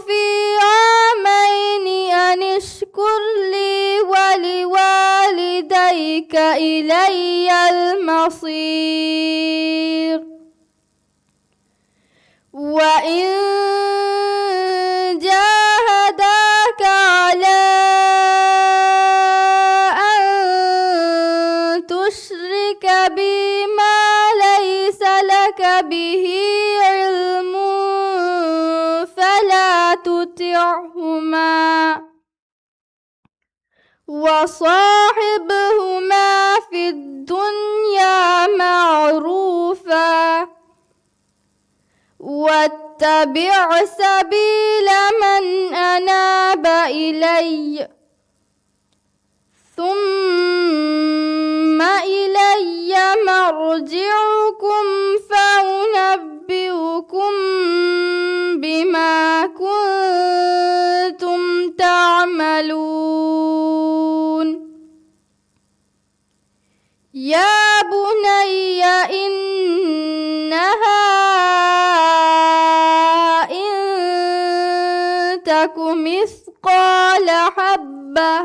في عامين أن اشكر لي ولوالديك إلي المصير. وإن جاهداك على أن تشرك بي ما ليس لك به علم فلا تطعهما وصاحبهما في الدنيا معروفا واتبع سبيل من أناب إلي ثم إلي مرجعكم فأنبئكم بما كنتم تعملون. يا بني إنها إن تك مثقال حبة،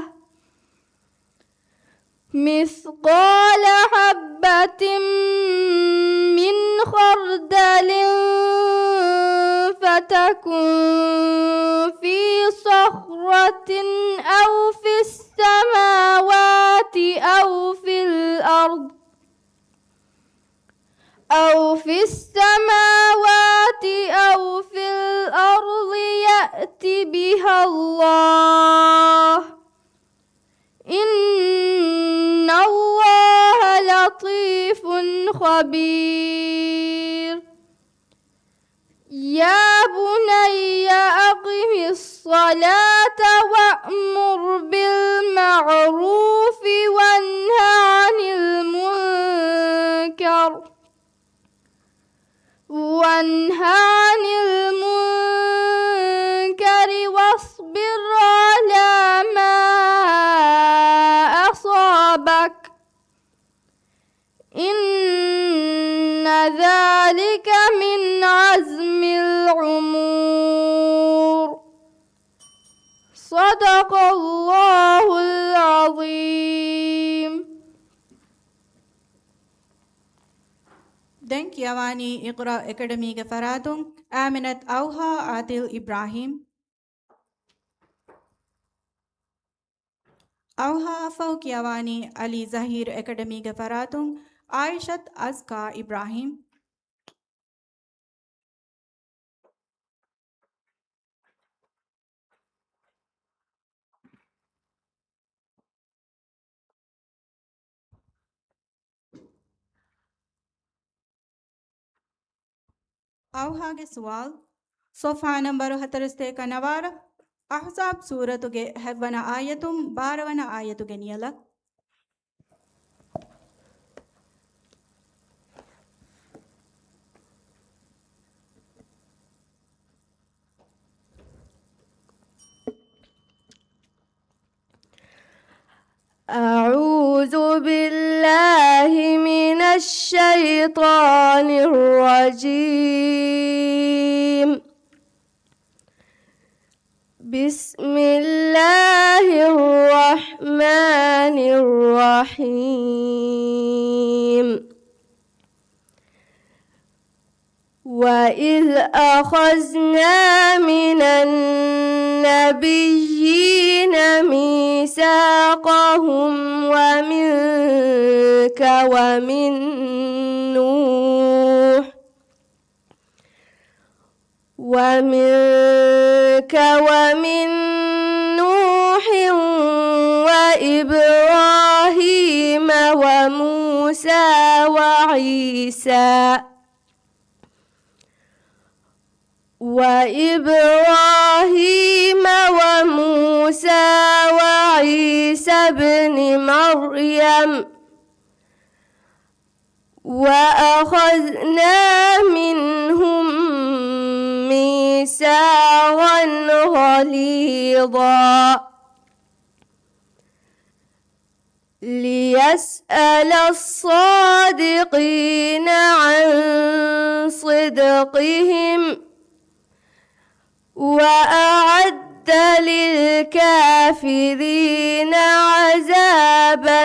مثقال حبة من خردل فتكن في صخرة أو في السماوات أو في الأرض، أو في السماوات أو في الأرض يأت بها الله، إن الله لطيف خبير. يا بني أقم الصلاة وأمر بالمعروف وانه عن المنكر، وانه عن المنكر واصبر على ما أصابك، إن ذلك من عزم الأمور. صدق الله العظيم. ދެން ކިޔަވާނީ އިޤްރާ އެކަޑަމީގެ ފަރާތުން އާމިނަތު އައުހާ އާދިލް އިބްރާހީމް. އައުހާއަށްފަހު ކިޔަވާނީ އަލީ ޒަހީރު އެކަޑަމީގެ ފަރާތުން އާއިޝަތު އަޒްކާ އިބްރާހީމް. އައުހާގެ ސުވާލު، ޞަފްޙާ ނަންބަރު ހަތަރުސަތޭކަ ނަވާރަ، އަޙްޒާބް ސޫރަތުގެ ހަތްވަނަ އާޔަތުން ބާރަވަނަ އާޔަތުގެ ނިޔަލަށް. أعوذ بالله من الشيطان الرجيم. بسم الله الرحمن الرحيم. وإذ أخذنا من النبيين ميثاقهم ومنك ومن نوح ومنك ومن نوح وإبراهيم وموسى وعيسى وإبراهيم وموسى وعيسى ابن مريم وأخذنا منهم ميثاقا غليظا. ليسأل الصادقين عن صدقهم، وأعد للكافرين عذابا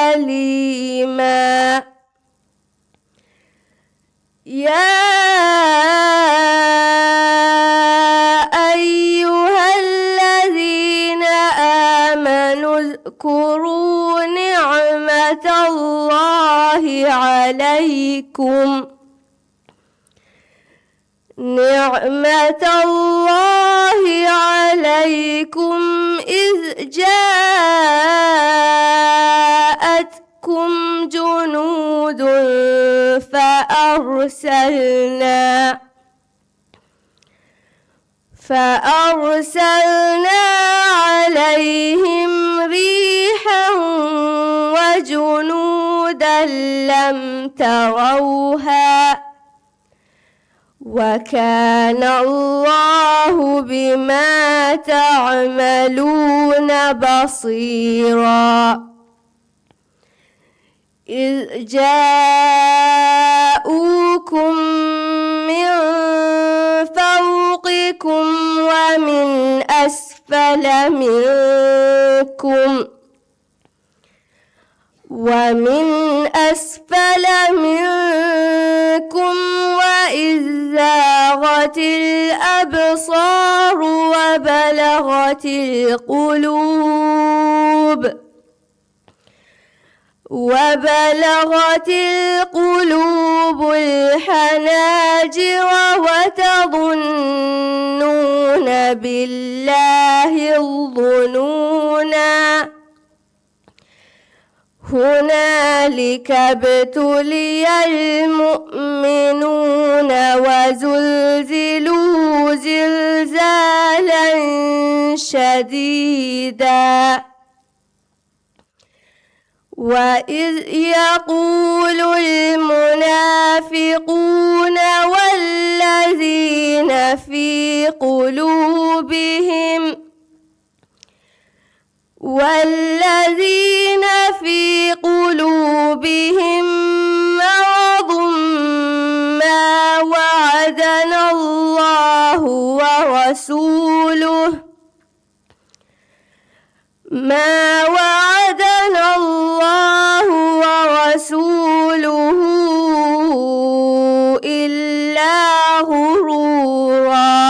أليما. يا أيها الذين آمنوا اذكروا نعمة الله عليكم، نعمة الله عليكم إذ جاءتكم جنود فأرسلنا، فأرسلنا عليهم ريحا وجنودا لم تروها، وكان الله بما تعملون بصيرا. إذ جاءوكم من فوقكم ومن أسفل منكم، ومن أسفل منكم وإذ زاغت الأبصار وبلغت القلوب، وبلغت القلوب الحناجر وتظنون بالله الظنونا. هنالك ابتلي المؤمنون وزلزلوا زلزالا شديدا. وإذ يقول المنافقون والذين في قلوبهم والذين في قلوبهم مرض ما وعدنا الله ورسوله، ما وعدنا الله ورسوله إلا غرورا.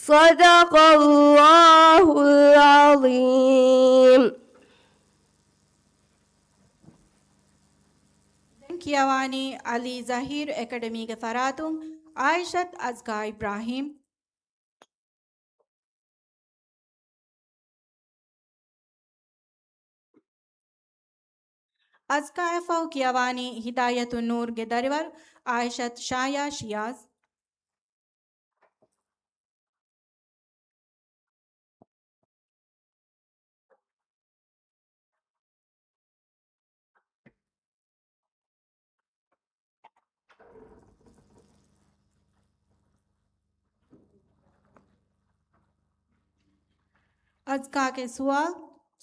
صدق الله العظيم. ދެން ކިޔަވާނީ އަލީ ޒަހީރު އެކަޑަމީގެ ފަރާތުން އާއިޝަތް އަޒްކާ އިބްރާހީމް. އަޒްކާއަށްފަހު ކިޔަވާނީ ހިދާޔަތުން ނޫރުގެ ދަރިވަރު އާއިޝަތް ޝާޔާ ޝިޔާޒް. އަޒްކާގެ ސުވާލު،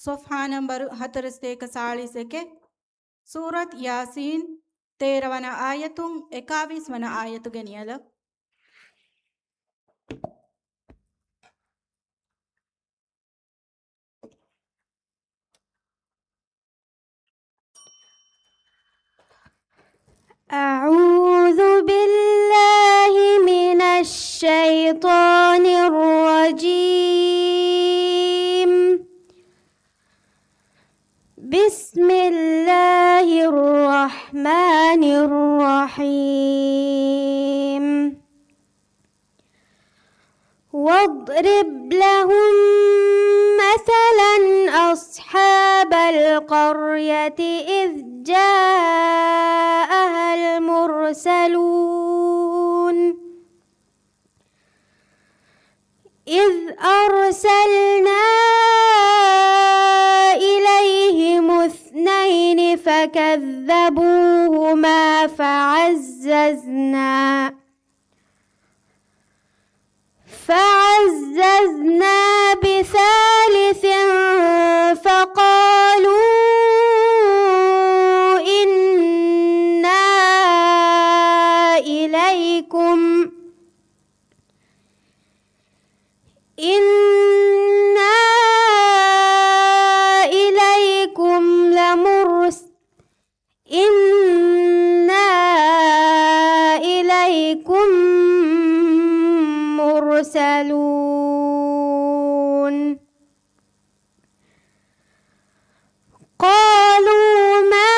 ޞަފްޙާ ނަންބަރު ހަތަރުސަތޭކަ ސާޅީސް އެކެއް، ސޫރަތު ޔާސީން، ތޭރަ ވަނަ އާޔަތުން އެކާވީސް ވަނަ އާޔަތުގެ ނިޔަލަށް. أعوذ بالله من الشيطان الرجيم. بسم الله الرحمن الرحيم. واضرب لهم مثلا أصحاب القرية إذ جاءها المرسلون. إذ أرسلنا إليهم اثنين فكذبوهما فعززنا فعززنا بثالث فقالوا إنا إليكم إنا إليكم لمرس إنا إليكم مرسلون. قالوا ما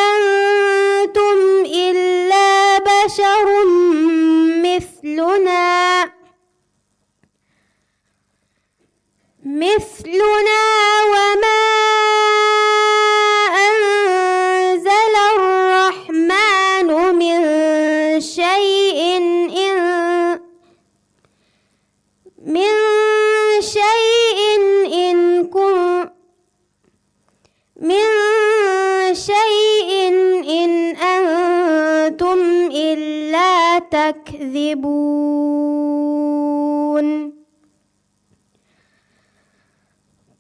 أنتم إلا بشر مثلنا مثلنا وما أنزل الرحمن من شيء إن من شيء إن كن من شيء إن أنتم إلا تكذبون.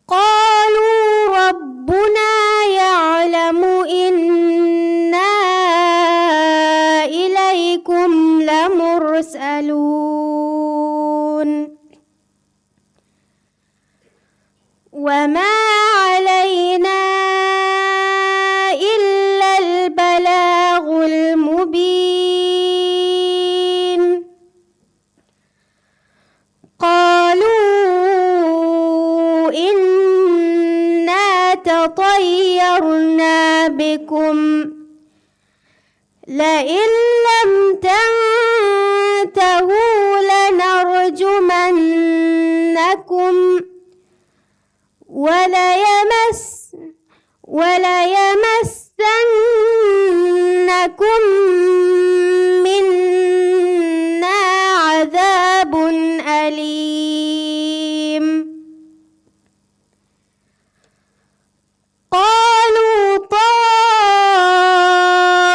قالوا ربنا يعلم إنا إليكم لمرسلون. وما علينا إلا البلاغ المبين. قالوا إن بكم لئن لم تنتهوا لنرجمنكم وليمس وليمسنكم منا عذاب أليم. قالوا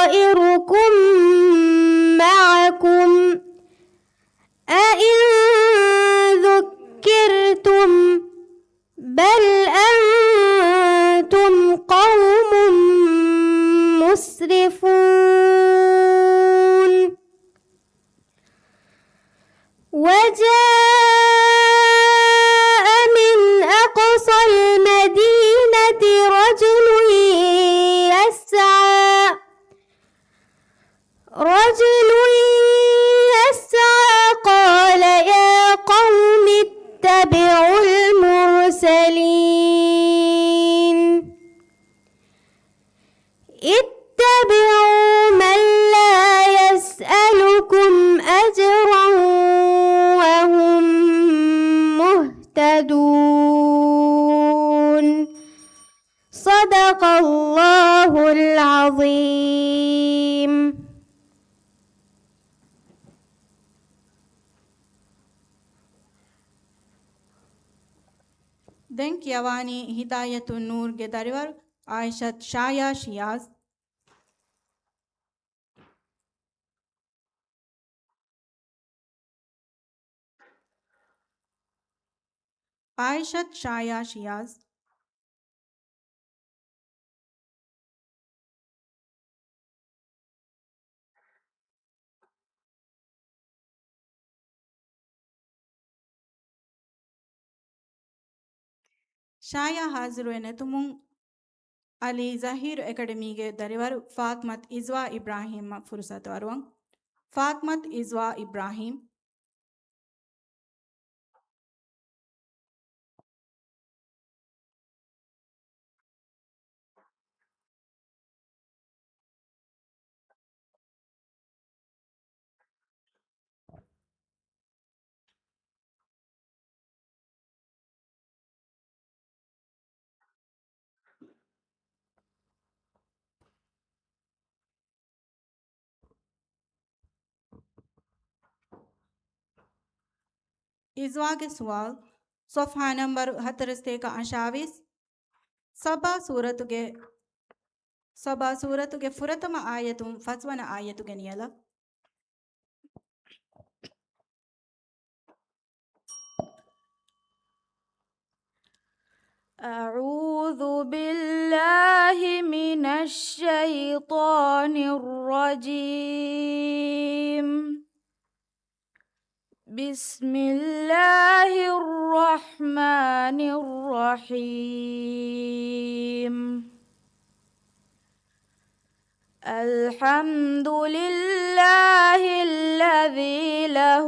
طائركم معكم أئن ذكرتم بل أنتم قوم مسرفون. وجاء من أقصى المدينة رجل يسعى، رجل يسعى قال يا قوم اتبعوا المرسلين. اتبعوا من لا يسألكم أجرا وهم مهتدون. صدق الله العظيم. ދެން ކިޔަވާނީ ހިދާޔަތުން ނޫރްގެ ދަރިވަރު އާއިޝަތު ޝާޔާ ޝިޔާޒް. އާއިޝަތު ޝާޔާ ޝިޔާޒް. ޝާޔާ ހާޒިރުވެ ނެތުމުން އަލީ ޒަހީރު އެކަޑަމީގެ ދަރިވަރު ފާތްމަތު އިޒްވާ އިބްރާހީމަށް ފުރުސަތު އަރުވަން. ފާތްމަތު އިޒްވާ އިބްރާހީމް. އިޒްވާގެ ސުވާލު، ޞަފްޙާ ނަންބަރު ހަތަރުސަތޭކަ އަށާވީސް، ސަބާ ސޫރަތުގެ، ސަބާ ސޫރަތުގެ ފުރަތަމަ އާޔަތުން ފަސްވަނަ އާޔަތުގެ ނިޔަލަށް. أعوذ بالله من الشيطان الرجيم. بسم الله الرحمن الرحيم. الحمد لله الذي له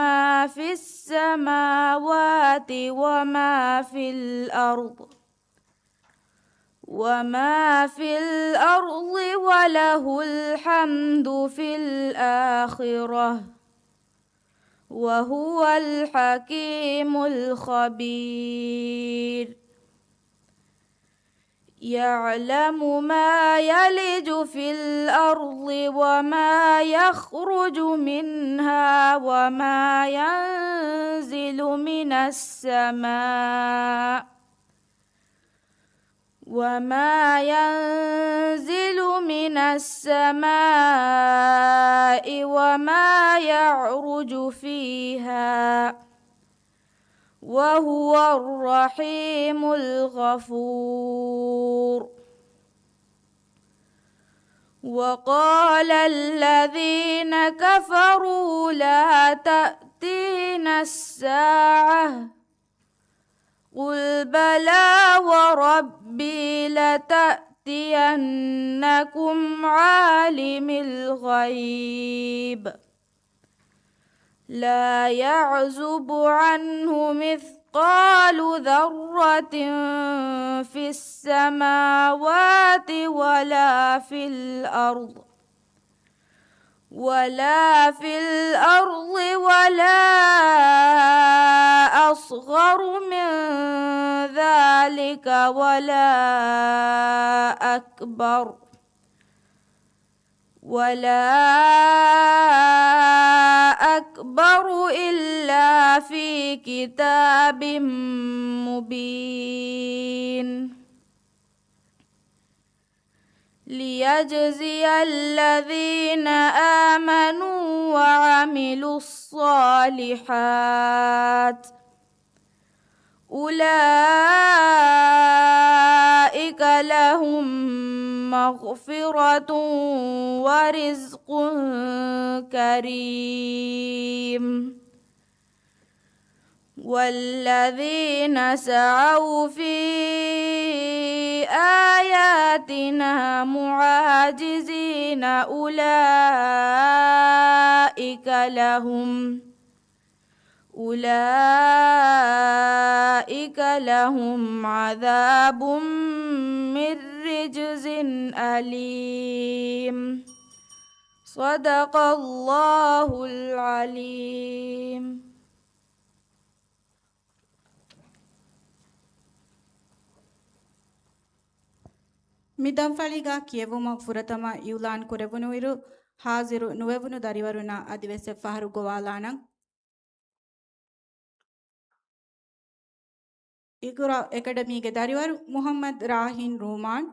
ما في السماوات وما في الأرض، وما في الأرض وله الحمد في الآخرة، وهو الحكيم الخبير. يعلم ما يلج في الأرض وما يخرج منها وما ينزل من السماء، وما ينزل من السماء وما يعرج فيها، وهو الرحيم الغفور. وقال الذين كفروا لا تأتينا الساعة، قل بلى وربي لتأتينكم عالم الغيب لا يعزب عنه مثقال مثقال ذرة في السماوات ولا في الأرض، ولا في الأرض ولا أصغر من ذلك ولا أكبر، ولا أكبر إلا في كتاب مبين. ليجزي الذين آمنوا وعملوا الصالحات، أولئك لهم مغفرة ورزق كريم. والذين سعوا في آياتنا معاجزين أولئك لهم، أولئك لهم عذاب من رجز أليم. صدق الله العليم. މި ދަންފަޅީގާ ކިޔެވުމަށް ފުރަތަމަ އިއުލާން ކުރެވުނުއިރު، ހާޒިރު ނުވެވުނު ދަރިވަރުންނަށް އަދިވެސް އެއްފަހަރު ގޮވާލާނަން. އިޤްރާ އެކަޑަމީގެ ދަރިވަރު މުޙައްމަދު ރާހިން ރޫމާން.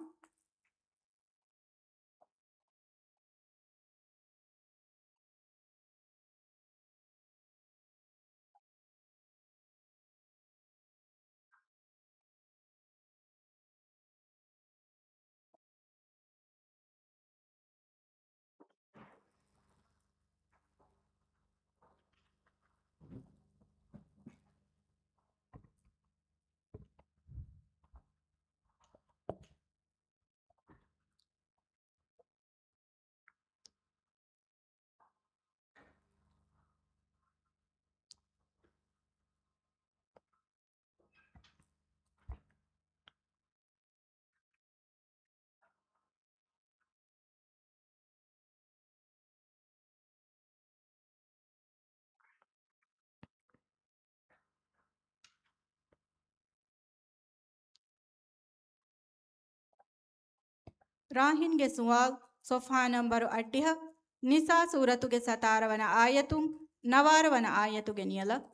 ރާހިންގެ ސުވާލު، ޞަފްޙާ ނަންބަރު އަށްޑިހަ، ނިސާ ސޫރަތުގެ ސަތާރަ ވަނަ އާޔަތުން ނަވާރަ ވަނަ އާޔަތުގެ ނިޔަލަށް.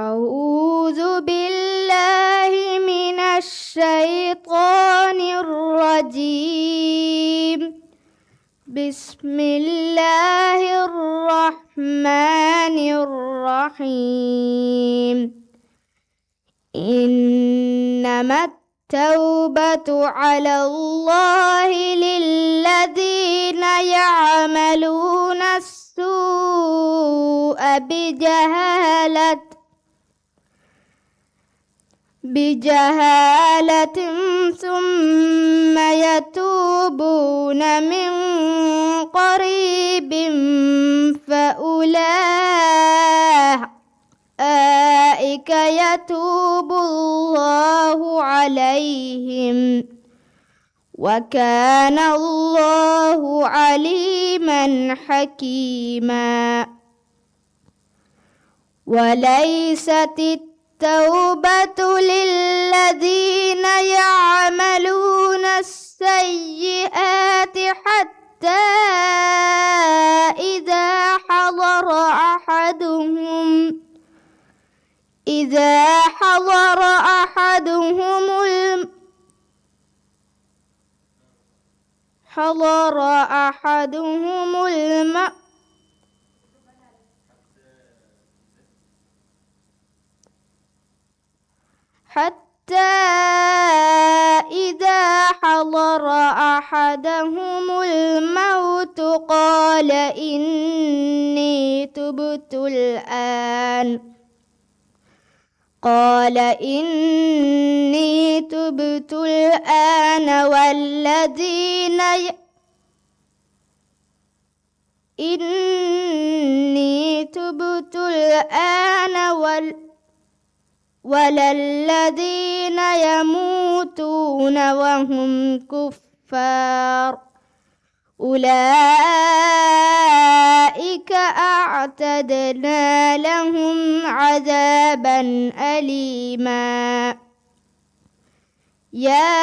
أعوذ بالله من الشيطان الرجيم. بسم الله الرحمن الرحيم. إنما التوبة على الله للذين يعملون السوء بجهالة، بجهالة ثم يتوبون من قريب فأولئك أولئك يتوب الله عليهم، وكان الله عليما حكيما. وليست التوبة للذين يعملون السيئات حتى إذا حضر أحدهم إذا حضر أحدهم الم-، حضر أحدهم الم-، حتى حتى إذا حضر أحدهم الموت قال إني تبت الآن، قال إني تبت الآن والذين ي-، إني تبت الآن وال-، ولا الذين يموتون وهم كفار، أولئك أعتدنا لهم عذابا أليما. يا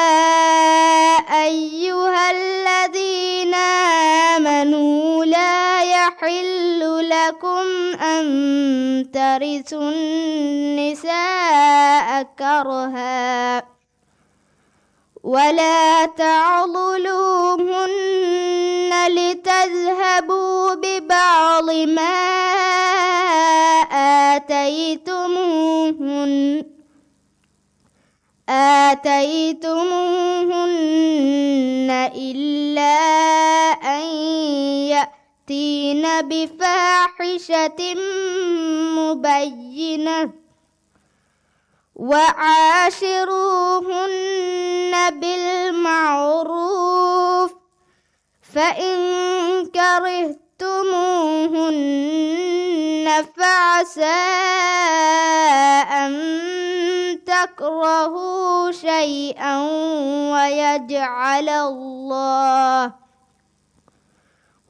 أيها الذين آمنوا لا يحل لكم أن ترثوا النساء كرها ولا تعضلوهن لتذهبوا ببعض ما آتيتموهن، آتيتموهن إلا أن يأتين بفاحشة مبينة وعاشروهن بالمعروف، فإن كرهتموهن فعسى أن تكرهوا شيئا ويجعل الله،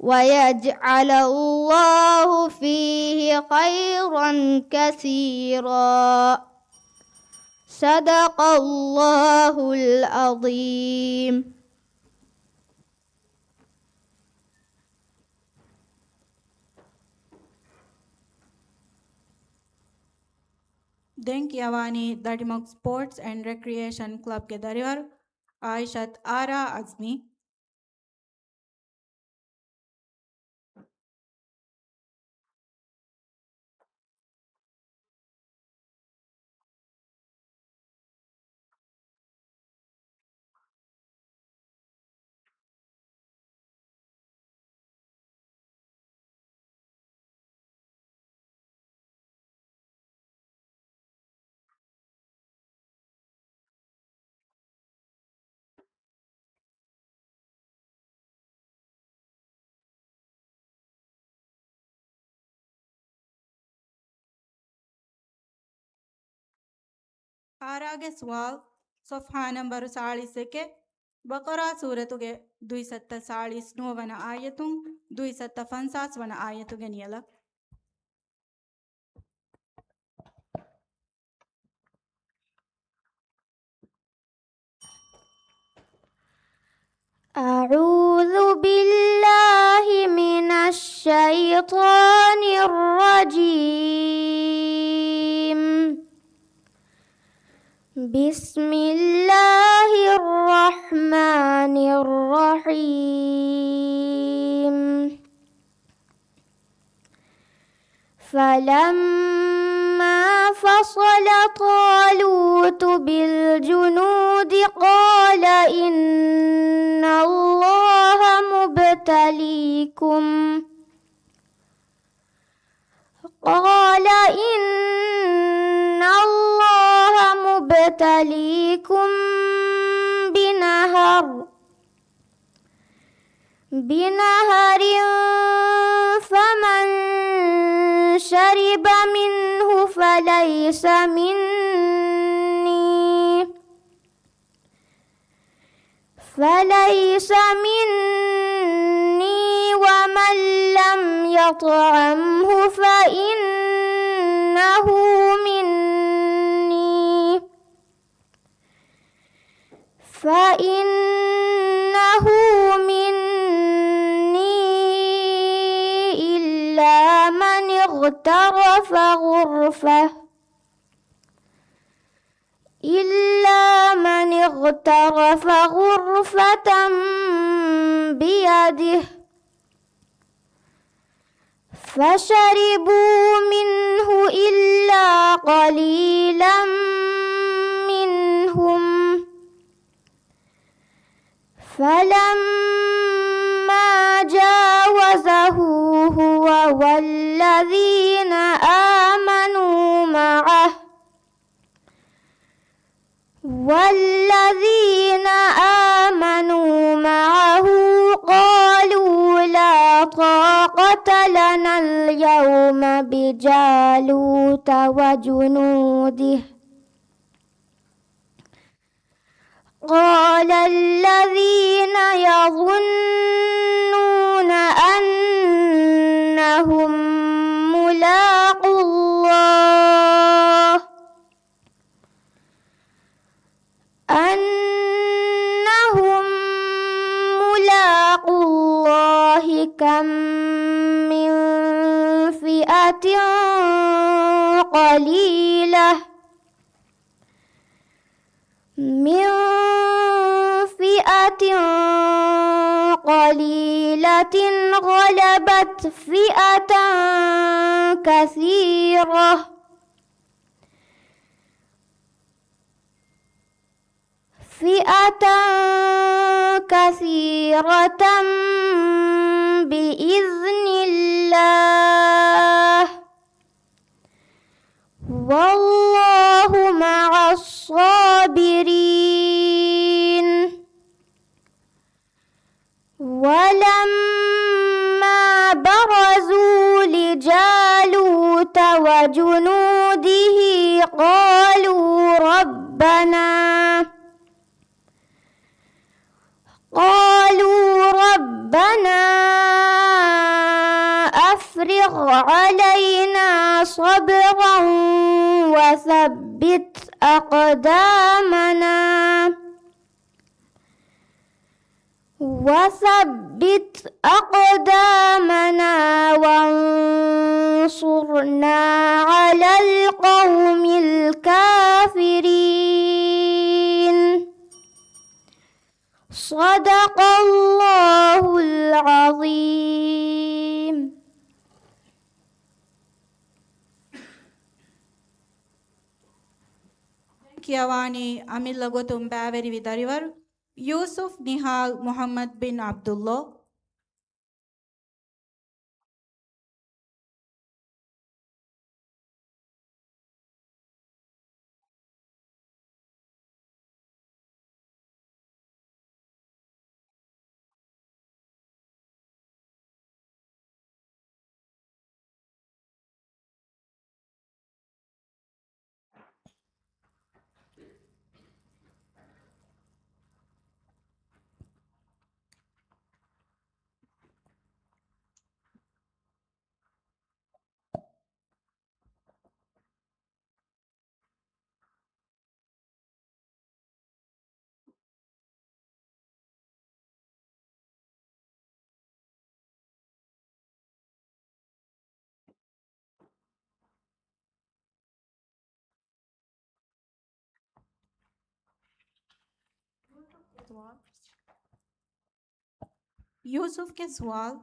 ويجعل الله فيه خيرا كثيرا. صدق الله العظيم. ދެން ކިޔަވާނީ ދަޑިމަގު ސްޕޯޓްސް އެންޑް ރެކްރިއޭޝަން ކްލަބްގެ ދަރިވަރު އާއިޝަތު އާރާ އަޒްމީ. އާރާގެ ސުވާލު، ޞަފްޙާ ނަންބަރު ސާޅީސް އެކެއް، ބަޤަރާ ސޫރަތުގެ ދުއިސައްތަ ސާޅީސް ނުވަ ވަނަ އާޔަތުން ދުއިސައްތަ ފަންސާސް ވަނަ އާޔަތުގެ ނިޔަލަށް. أعوذ بالله من الشيطان الرجيم. بسم الله الرحمن الرحيم. فلما فصل طالوت بالجنود قال إن الله مبتليكم، قال إن الله مبتليكم بنهر، بنهر فمن شرب منه فليس مني، فليس مني ومن لم يطعمه فإنه مني، فإنه مني إلا من اغترف غرفة، إلا من اغترف غرفة بيده، فشربوا منه إلا قليلا منهم، فلما جاوزه هو والذين آمنوا معه، والذين آمنوا معه قالوا لا طاقة لنا اليوم بجالوت وجنوده. قال الذين يظنون أنهم ملاقو الله، أنهم ملاقو الله كم من فئة قليلة من فئة قليلة غلبت فئة كثيرة، فئة كثيرة بإذن الله، والله مع الصابرين. ولما برزوا لجالوت وجنوده قالوا ربنا، قالوا ربنا أفرغ علينا صبرا وثبت أقدامنا، وثبت أقدامنا وانصرنا على القوم الكافرين. صدق الله العظيم. ކިޔަވާނީ އަމިއްލަ ގޮތުން ބައިވެރިވި ދަރިވަރު ޔޫސުފް ނިހާލް މުޙައްމަދު ބިން ޢަބްދުﷲ. ޔޫސުފްގެ ސުވާލު.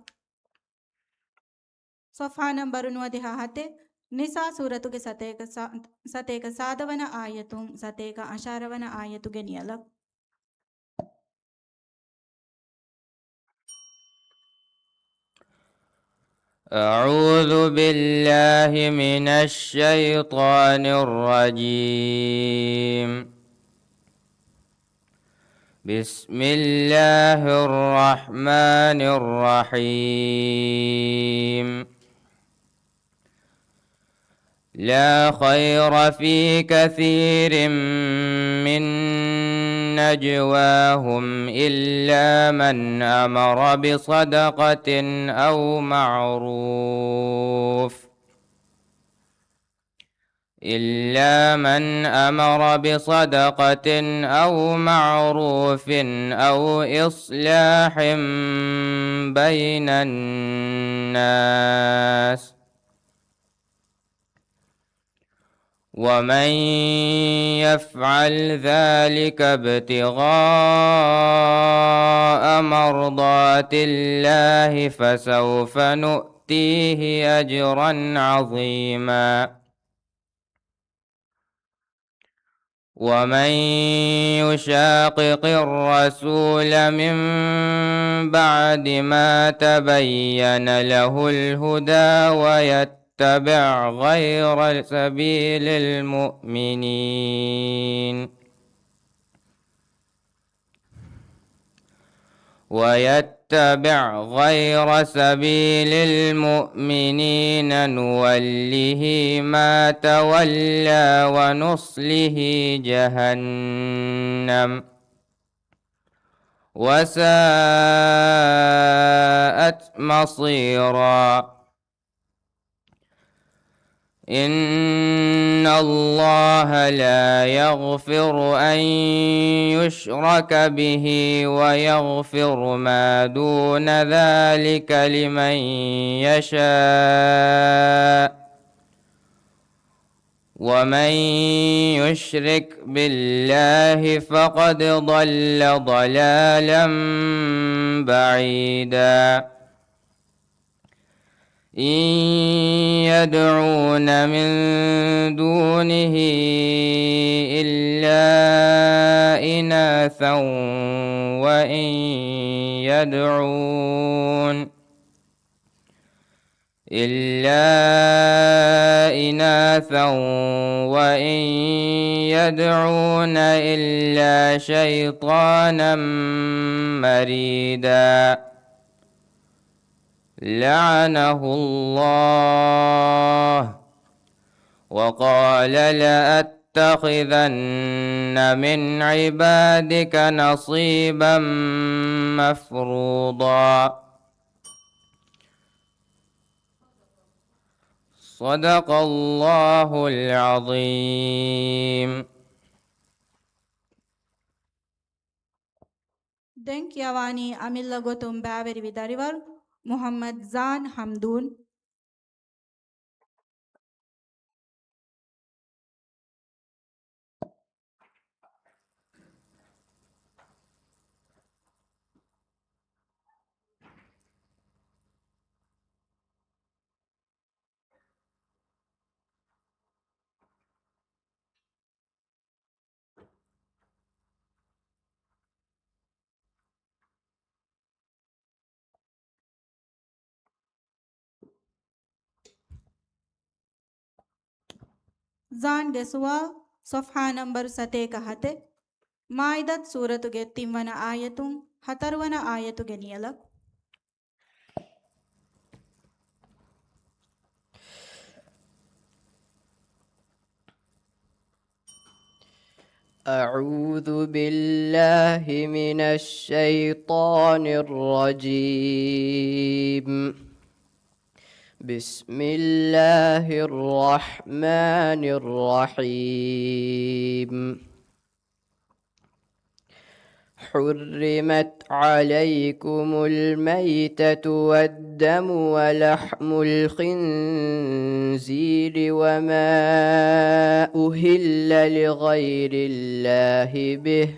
ޞަފްޙާ ނަންބަރު ނުވަދިހަ ހަތެއް، ނިސާ ސޫރަތުގެ ސަތޭކަ ސާ-، ސަތޭކަ ސާދަ ވަނަ އާޔަތުން ސަތޭކަ އަށާރަ ވަނަ އާޔަތުގެ ނިޔަލަށް. أعوذ بالله من الشيطان الرجيم. بسم الله الرحمن الرحيم. لا خير في كثير من نجواهم إلا من أمر بصدقة أو معروف، إلا من أمر بصدقة أو معروف أو إصلاح بين الناس، ومن يفعل ذلك ابتغاء مرضات الله فسوف نؤتيه أجرا عظيما. ومن يشاقق الرسول من بعد ما تبين له الهدى ويتبع غير سبيل المؤمنين ويتبع غير سبيل المؤمنين نوله ما تولى ونصله جهنم وساءت مصيرا. إن الله لا يغفر أن يشرك به ويغفر ما دون ذلك لمن يشاء، ومن يشرك بالله فقد ضل ضلالا بعيدا. إن يدعون من دونه إلا إناثا وإن يدعون إلا إناثا وإن يدعون إلا شيطانا مريدا. لعنه الله وقال لأتخذن من عبادك نصيبا مفروضا. صدق الله العظيم. ދެން ކިޔަވާނީ އަމިއްލަ ގޮތުން ބައިވެރިވި ދަރިވަރު މުޙައްމަދު ޒާން ޙަމްދޫން. ޒާންގެ ސުވާލު، ޞަފްޙާ ނަންބަރު ސަތޭކަ ހަތެއް، މާއިދަތު ސޫރަތުގެ ތިންވަނަ އާޔަތުން ހަތަރުވަނަ އާޔަތުގެ ނިޔަލަށް. أعوذ بالله من الشيطان الرجيم. بسم الله الرحمن الرحيم. حرمت عليكم الميتة والدم ولحم الخنزير وما أهل لغير الله به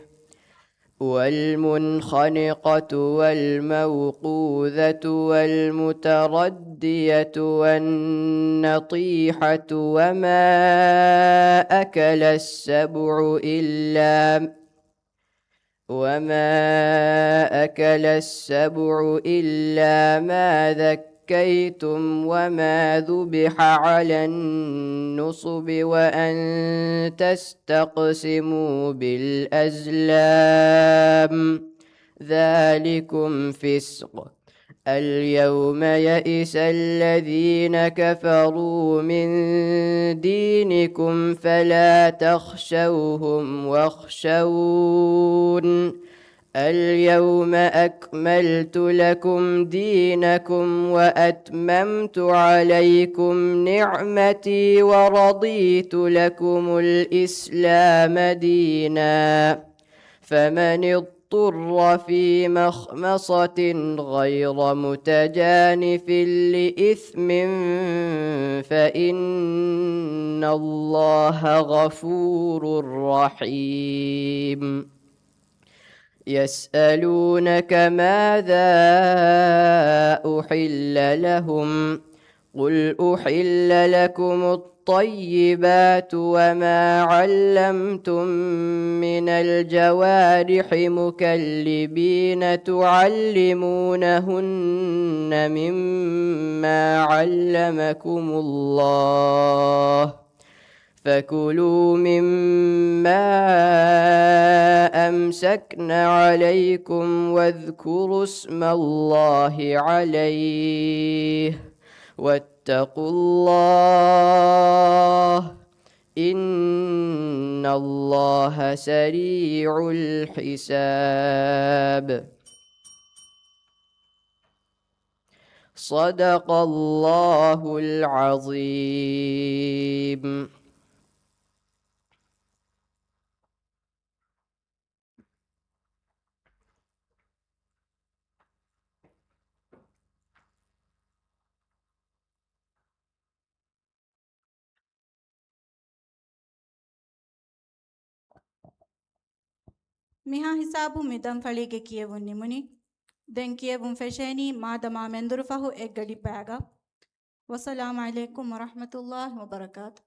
والمنخنقة والموقوذة والمتردية والنطيحة وما أكل السبع إلا وما أكل السبع إلا ما ذكيتم وما ذبح على النصب وأن تستقسموا بالأزلام ذلكم فسق. اليوم يئس الذين كفروا من دينكم فلا تخشوهم واخشون. اليوم أكملت لكم دينكم وأتممت عليكم نعمتي ورضيت لكم الإسلام دينا. فمن اضطر في مخمصة غير متجانف لإثم فإن الله غفور رحيم. يسألونك ماذا أحل لهم قل أحل لكم الطيبات وما علمتم من الجوارح مكلبين تعلمونهن مما علمكم الله، فكلوا مما أمسكن عليكم واذكروا اسم الله عليه، واتقوا الله، إن الله سريع الحساب. صدق الله العظيم. މިހާ ހިސާބުން މި ދަންފަޅީގެ ކިޔެވުން ނިމުނީ. ދެން ކިޔެވުން ފެށޭނީ މާދަމާ މެންދުރު ފަހު އެއްގަޑި ބައިގަ. ވައްސަލާމު ޢަލައިކުމް ވަރަޙްމަތުﷲި ވަބަރަކާތު.